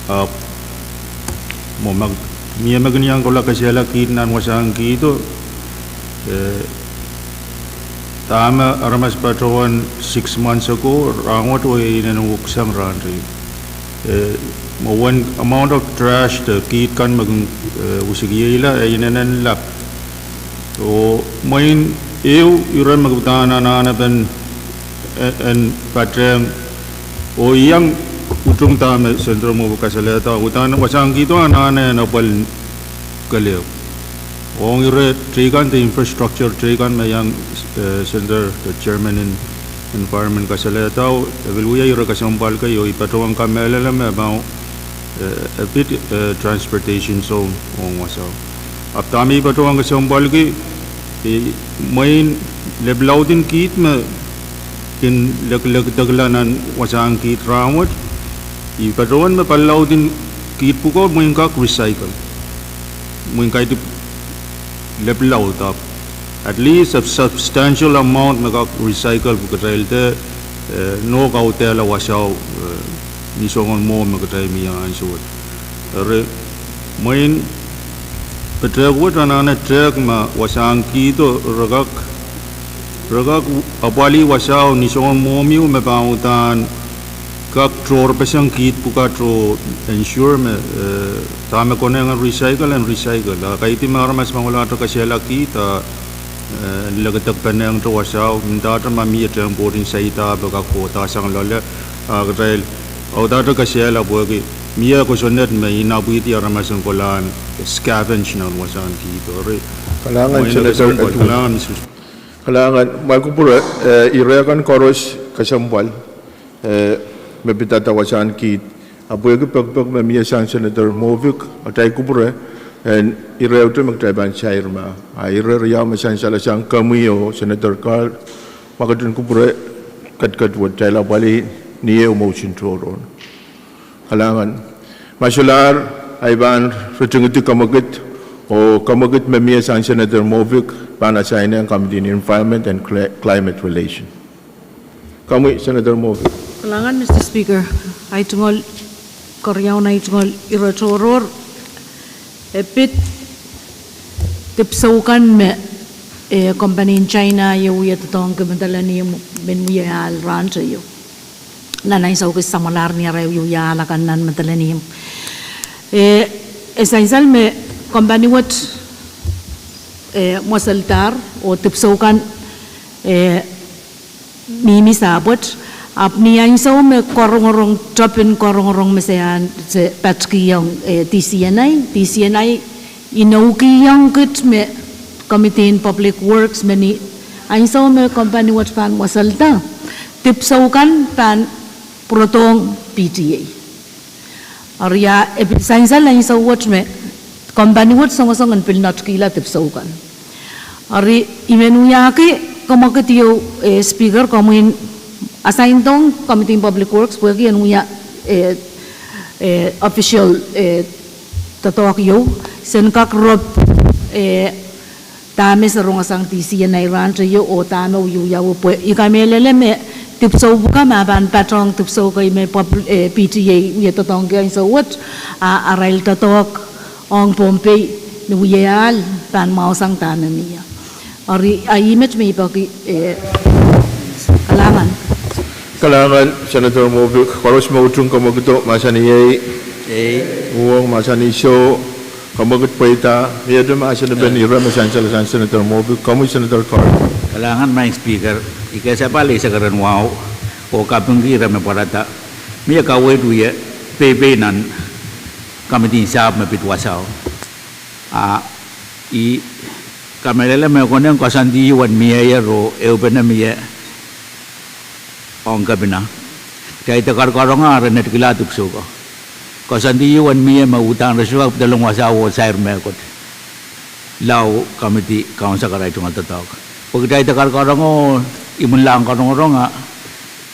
ah, mwo me, mie me kin iang kohla kesehla kihd nan wasahn kihdo, eh, dahme aramas patohwan six months ago, rahnwet oh e inenen weksang rahn teikan. Eh, mwo wen amount of trash de kihd kan me kin, eh, wisikiehla, e inenen lap. Oh mwein ehu ire me kitail anahnepen, eh, en patehng, oh iang utung dahme Senator Mwohpi kasalehda, uhdahn wasahn kihdo anahne en apwal kelehpw. Ong ire teikan de infrastructure teikan me iang, eh, Senator de Chairman en Environment kasalehda, e pil wia ire kesempwal kei oh I patohwan kamehlele me pahn, eh, e pid, eh, transportation soang ong wasao. Ahpw dahme I patohwan kesempwalki, eh, mwein leplaud en kihd me kin lek-, lekdekla nan wasahn kihd rahnwet, I patohwan me palilaud en kihd pwuko mwein kak recycle. Mwein kaidehn leplaud, ahpw at least a substantial amount me kak recycle pwe kitail de, eh, nohk audehla wasao, eh, ni soangen mwo me kitail mie ansou wet. Eri mwein petehk wet anahne tehk me wasahn kihdo re kak, re kak apwalih wasao ni soangen mwohmw me pahn uhdahn kak tohrohrpeseng kihd pwukat oh ensure me, eh, dahme konehng en recycle en recycle. A kaidehn me aramas pahn kohla kesehla kihd, eh, lekdekpenehngete wasao, mendahte ma mie tehn pwohtin saida pwe kak kohda sang loale, a kitail audahdahte kesehla pwehki mie kosonned me inapwidi aramas en kohla scavenge nan wasahn kihdo. Eri kalahngan, Senator Edwin. Kalahngan, Mister Speaker. Kalahngan, ma kupwure, eh, ire kan koaros kesempwal, eh, me pidada wasahn kiht. A pwehki pekipek me mie sang Senator Movic, atail kupwure, en ire ehute me kitail pahn sair ma. A ire riau me sansal sang komwi oh Senator Carl, ma ketin kupwure ketiket wet, kitail apwalih ni ehu mwohn tohrohr. Kalahngan. Ma solahr, ahi pahn ritingidi kemwekid, oh kemwekid me mie sang Senator Movic pahn asainehng Committee on Environment and Cli-, Climate Relation. Komwi, Senator Movic. Kalahngan, Mister Speaker. Ahi tungoal, keriaun ahi tungoal ire tohrohr, e pid dipwisou kan me, eh, kompanien China ieu wie doadoahngki medal en ihmw men wie ahl rahn teio. Nan ansou kis samwalahr ni arail wie ahl akan nan medal en ihmw. Eh, e sansal me kompani wet, eh, mweseldahr oh dipwisou kan, eh, mihmi sapwet, ahpw ni ansou me karongorong, topin karongorong me se ahn, se patkihong, eh, D C N I, D C N I inoukihong kit me Committee on Public Works me ni ansou me kompani wet pahn mweselda, dipwisou kan pahn pwurodohng P T A. Eri a, e pil sansal ansou wet me kompani wet songosong en pil noatkihla dipwisou kan. Eri I men wiahki kemwekid ieu, eh, Speaker, komwi en asaindohng Committee on Public Works pwehki en wia, eh, eh, official, eh, doadoahk ieu, sen kak rop, eh, dahme se rongosang D C N I rahn teio oh dahme wiewia pwe I kamehlele me dipwisou pwukat me pahn patohng dipwisou kei me pub-, eh, P T A wie doadoahngki ansou wet, a arail doadoahk ong Pohnpei ni wie ahl pahn mwahusang dahme mie. Eri a ih met me I peki, eh, kalahngan. Kalahngan, Senator Movic, koaros me utung kemwekido, mahsanih ei. Ei. Uhwong, mahsanih soh. Kemwekid pweida, mie te mahsen en ire me sansal sang Senator Movic, komwi Senator Carl. Kalahngan, Madam Speaker, I kesempwal eisek ren wahu oh kapingki ire me pwarada. Mie kaweid wie peipei nan committee en sahpw me pid wasao. A I kamehlele me konehng koasoandi uwen mie ie ro ehupene mie ong kepina. Kitail de karonge re netikihla dipwisou ko. Koasoandi uwen mie me uhdahn re sohte kak pedolong wasao oh sair mehkot. Lao committee kaunsekarail tungoal doadoahk. Pwe kitail de karonge, imwinlahng karongorong a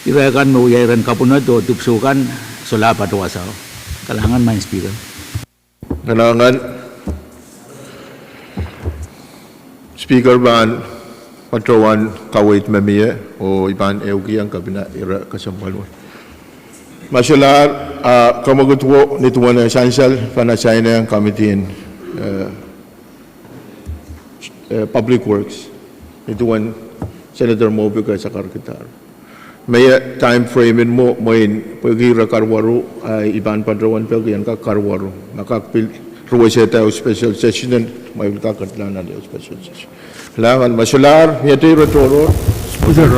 ire kan me wia iren kapwunod oh dipwisou kan solahr patoh wasao. Kalahngan, Madam Speaker. Kalahngan. Speaker pahn patohwan kaweid me mie oh I pahn ehukihong kepina ire kesempwal wet. Ma solahr, a kemwekid wo nin duwen sansal pahn asainehng Committee on, eh, eh, Public Works, nin duwen Senator Movic e sakarkidahr. Mie time frame en mwo, mwein pwehki ire karuwaru, a I pahn patohwan peki en kak karuwaru. Ma kak pil ruwesehda ehu special session en, ma I pil kak ketla nan ehu special session. Kalahngan, ma solahr, mie te ire tohrohr. Speaker,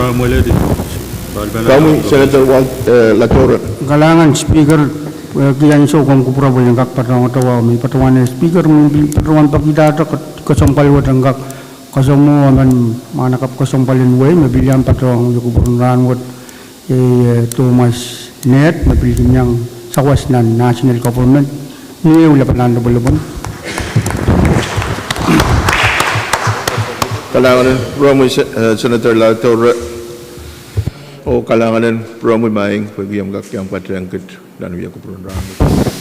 komwi Senator Wal-, eh, Latoure. Kalahngan Speaker, pwehki ansou komw kupwure pwe I en kak patohwanohng, me I patohwan, eh, Speaker, me I pil patohwan pekidahte kesempwal wet en kak kasamwo emen mwahnakapw kesempwal en wehi me pil iang patohwanohng kupwuren rahn wet, eh, Thomas Ned me pil kin iang sawas nan national government, ni ehu lapalahn lopwolopwon. Kalahngan en pwurehmwi, eh, Senator Latoure, oh kalahngan en pwurehmwi maing pwehki omw kak iang patehng kit nan wia kupwuren rahn wet.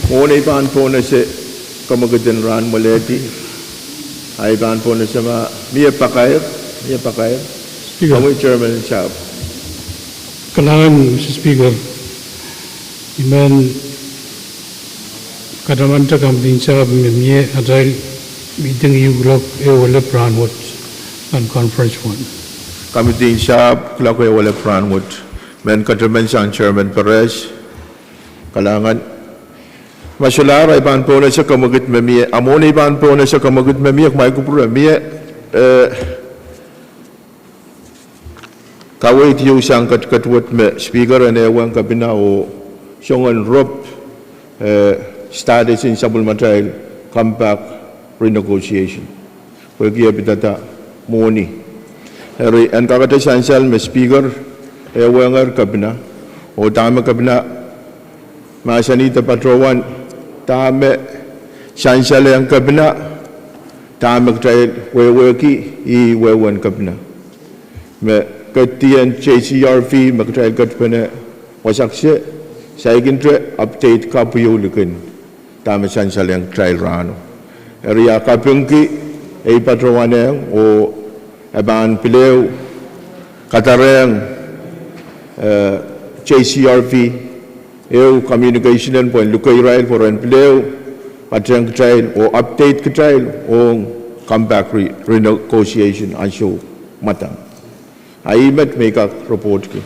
Mwohn ei pahn pohnese kemwekid en rahn mwelehdi, ahi pahn pohnese ma mie pakair, mie pakair. Speaker. Komwi Chairman en sahpw. Kalahngan, Mister Speaker. I men katamanda committee en sahpw me mie atail meeting ieu kuloak ehu elep rahn wet nan conference wet. Committee en sahpw kuloak ehu elep rahn wet. Mehn kataman sang Chairman Perez. Kalahngan. Ma solahr ahi pahn pohnese kemwekid me mie, a mwohn ei pahn pohnese kemwekid me mie, kumwail kupwure mie, eh, kaweid ieu sang ketiket wet me Speaker en ehuong kepina oh soangen rop, eh, status en sapwellimatail compact renegotiation. Pwehki e pidada mwohni. Eri en kakete sansal me Speaker, e wenger Kepina, oh dahme Kepina mahsanihda patohwan, dahme sansalehng Kepina, dahme kitail wehwehki, ih wehwehn Kepina. Me kedien J C R V me kitail ketpene wasa kis, saikinte update kapw ieu likin dahme sansalehng kitail rahno. Eri e kapingki ei patohwanehng oh e pahn pil ehu kadarehng, eh, J C R V ehu communication en pwehn luke irail pwe ren pil ehu patehng kitail oh update kitail ong compact re-, renegotiation ansou mwadang. A ih met me I kak report ki.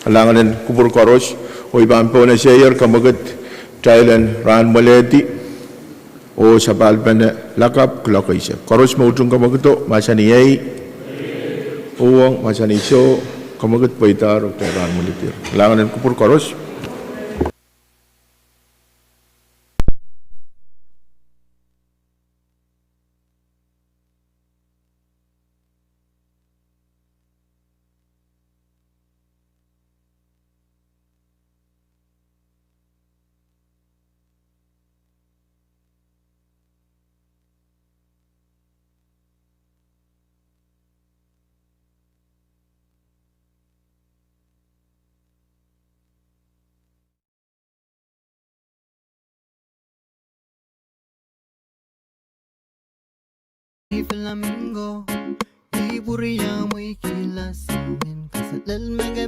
Kalahngan en kupwur koaros, oh I pahn pohnese ier kamwekid kitail en rahn mwalehdi oh sapahl pene lakapw kuloak eisek. Koaros me utung kamwekido, mahsanih ei, uhwong, mahsanih soh, kamwekid pweidahr oh kitail rahn mwalehdi. Kalahngan en kupwur koaros.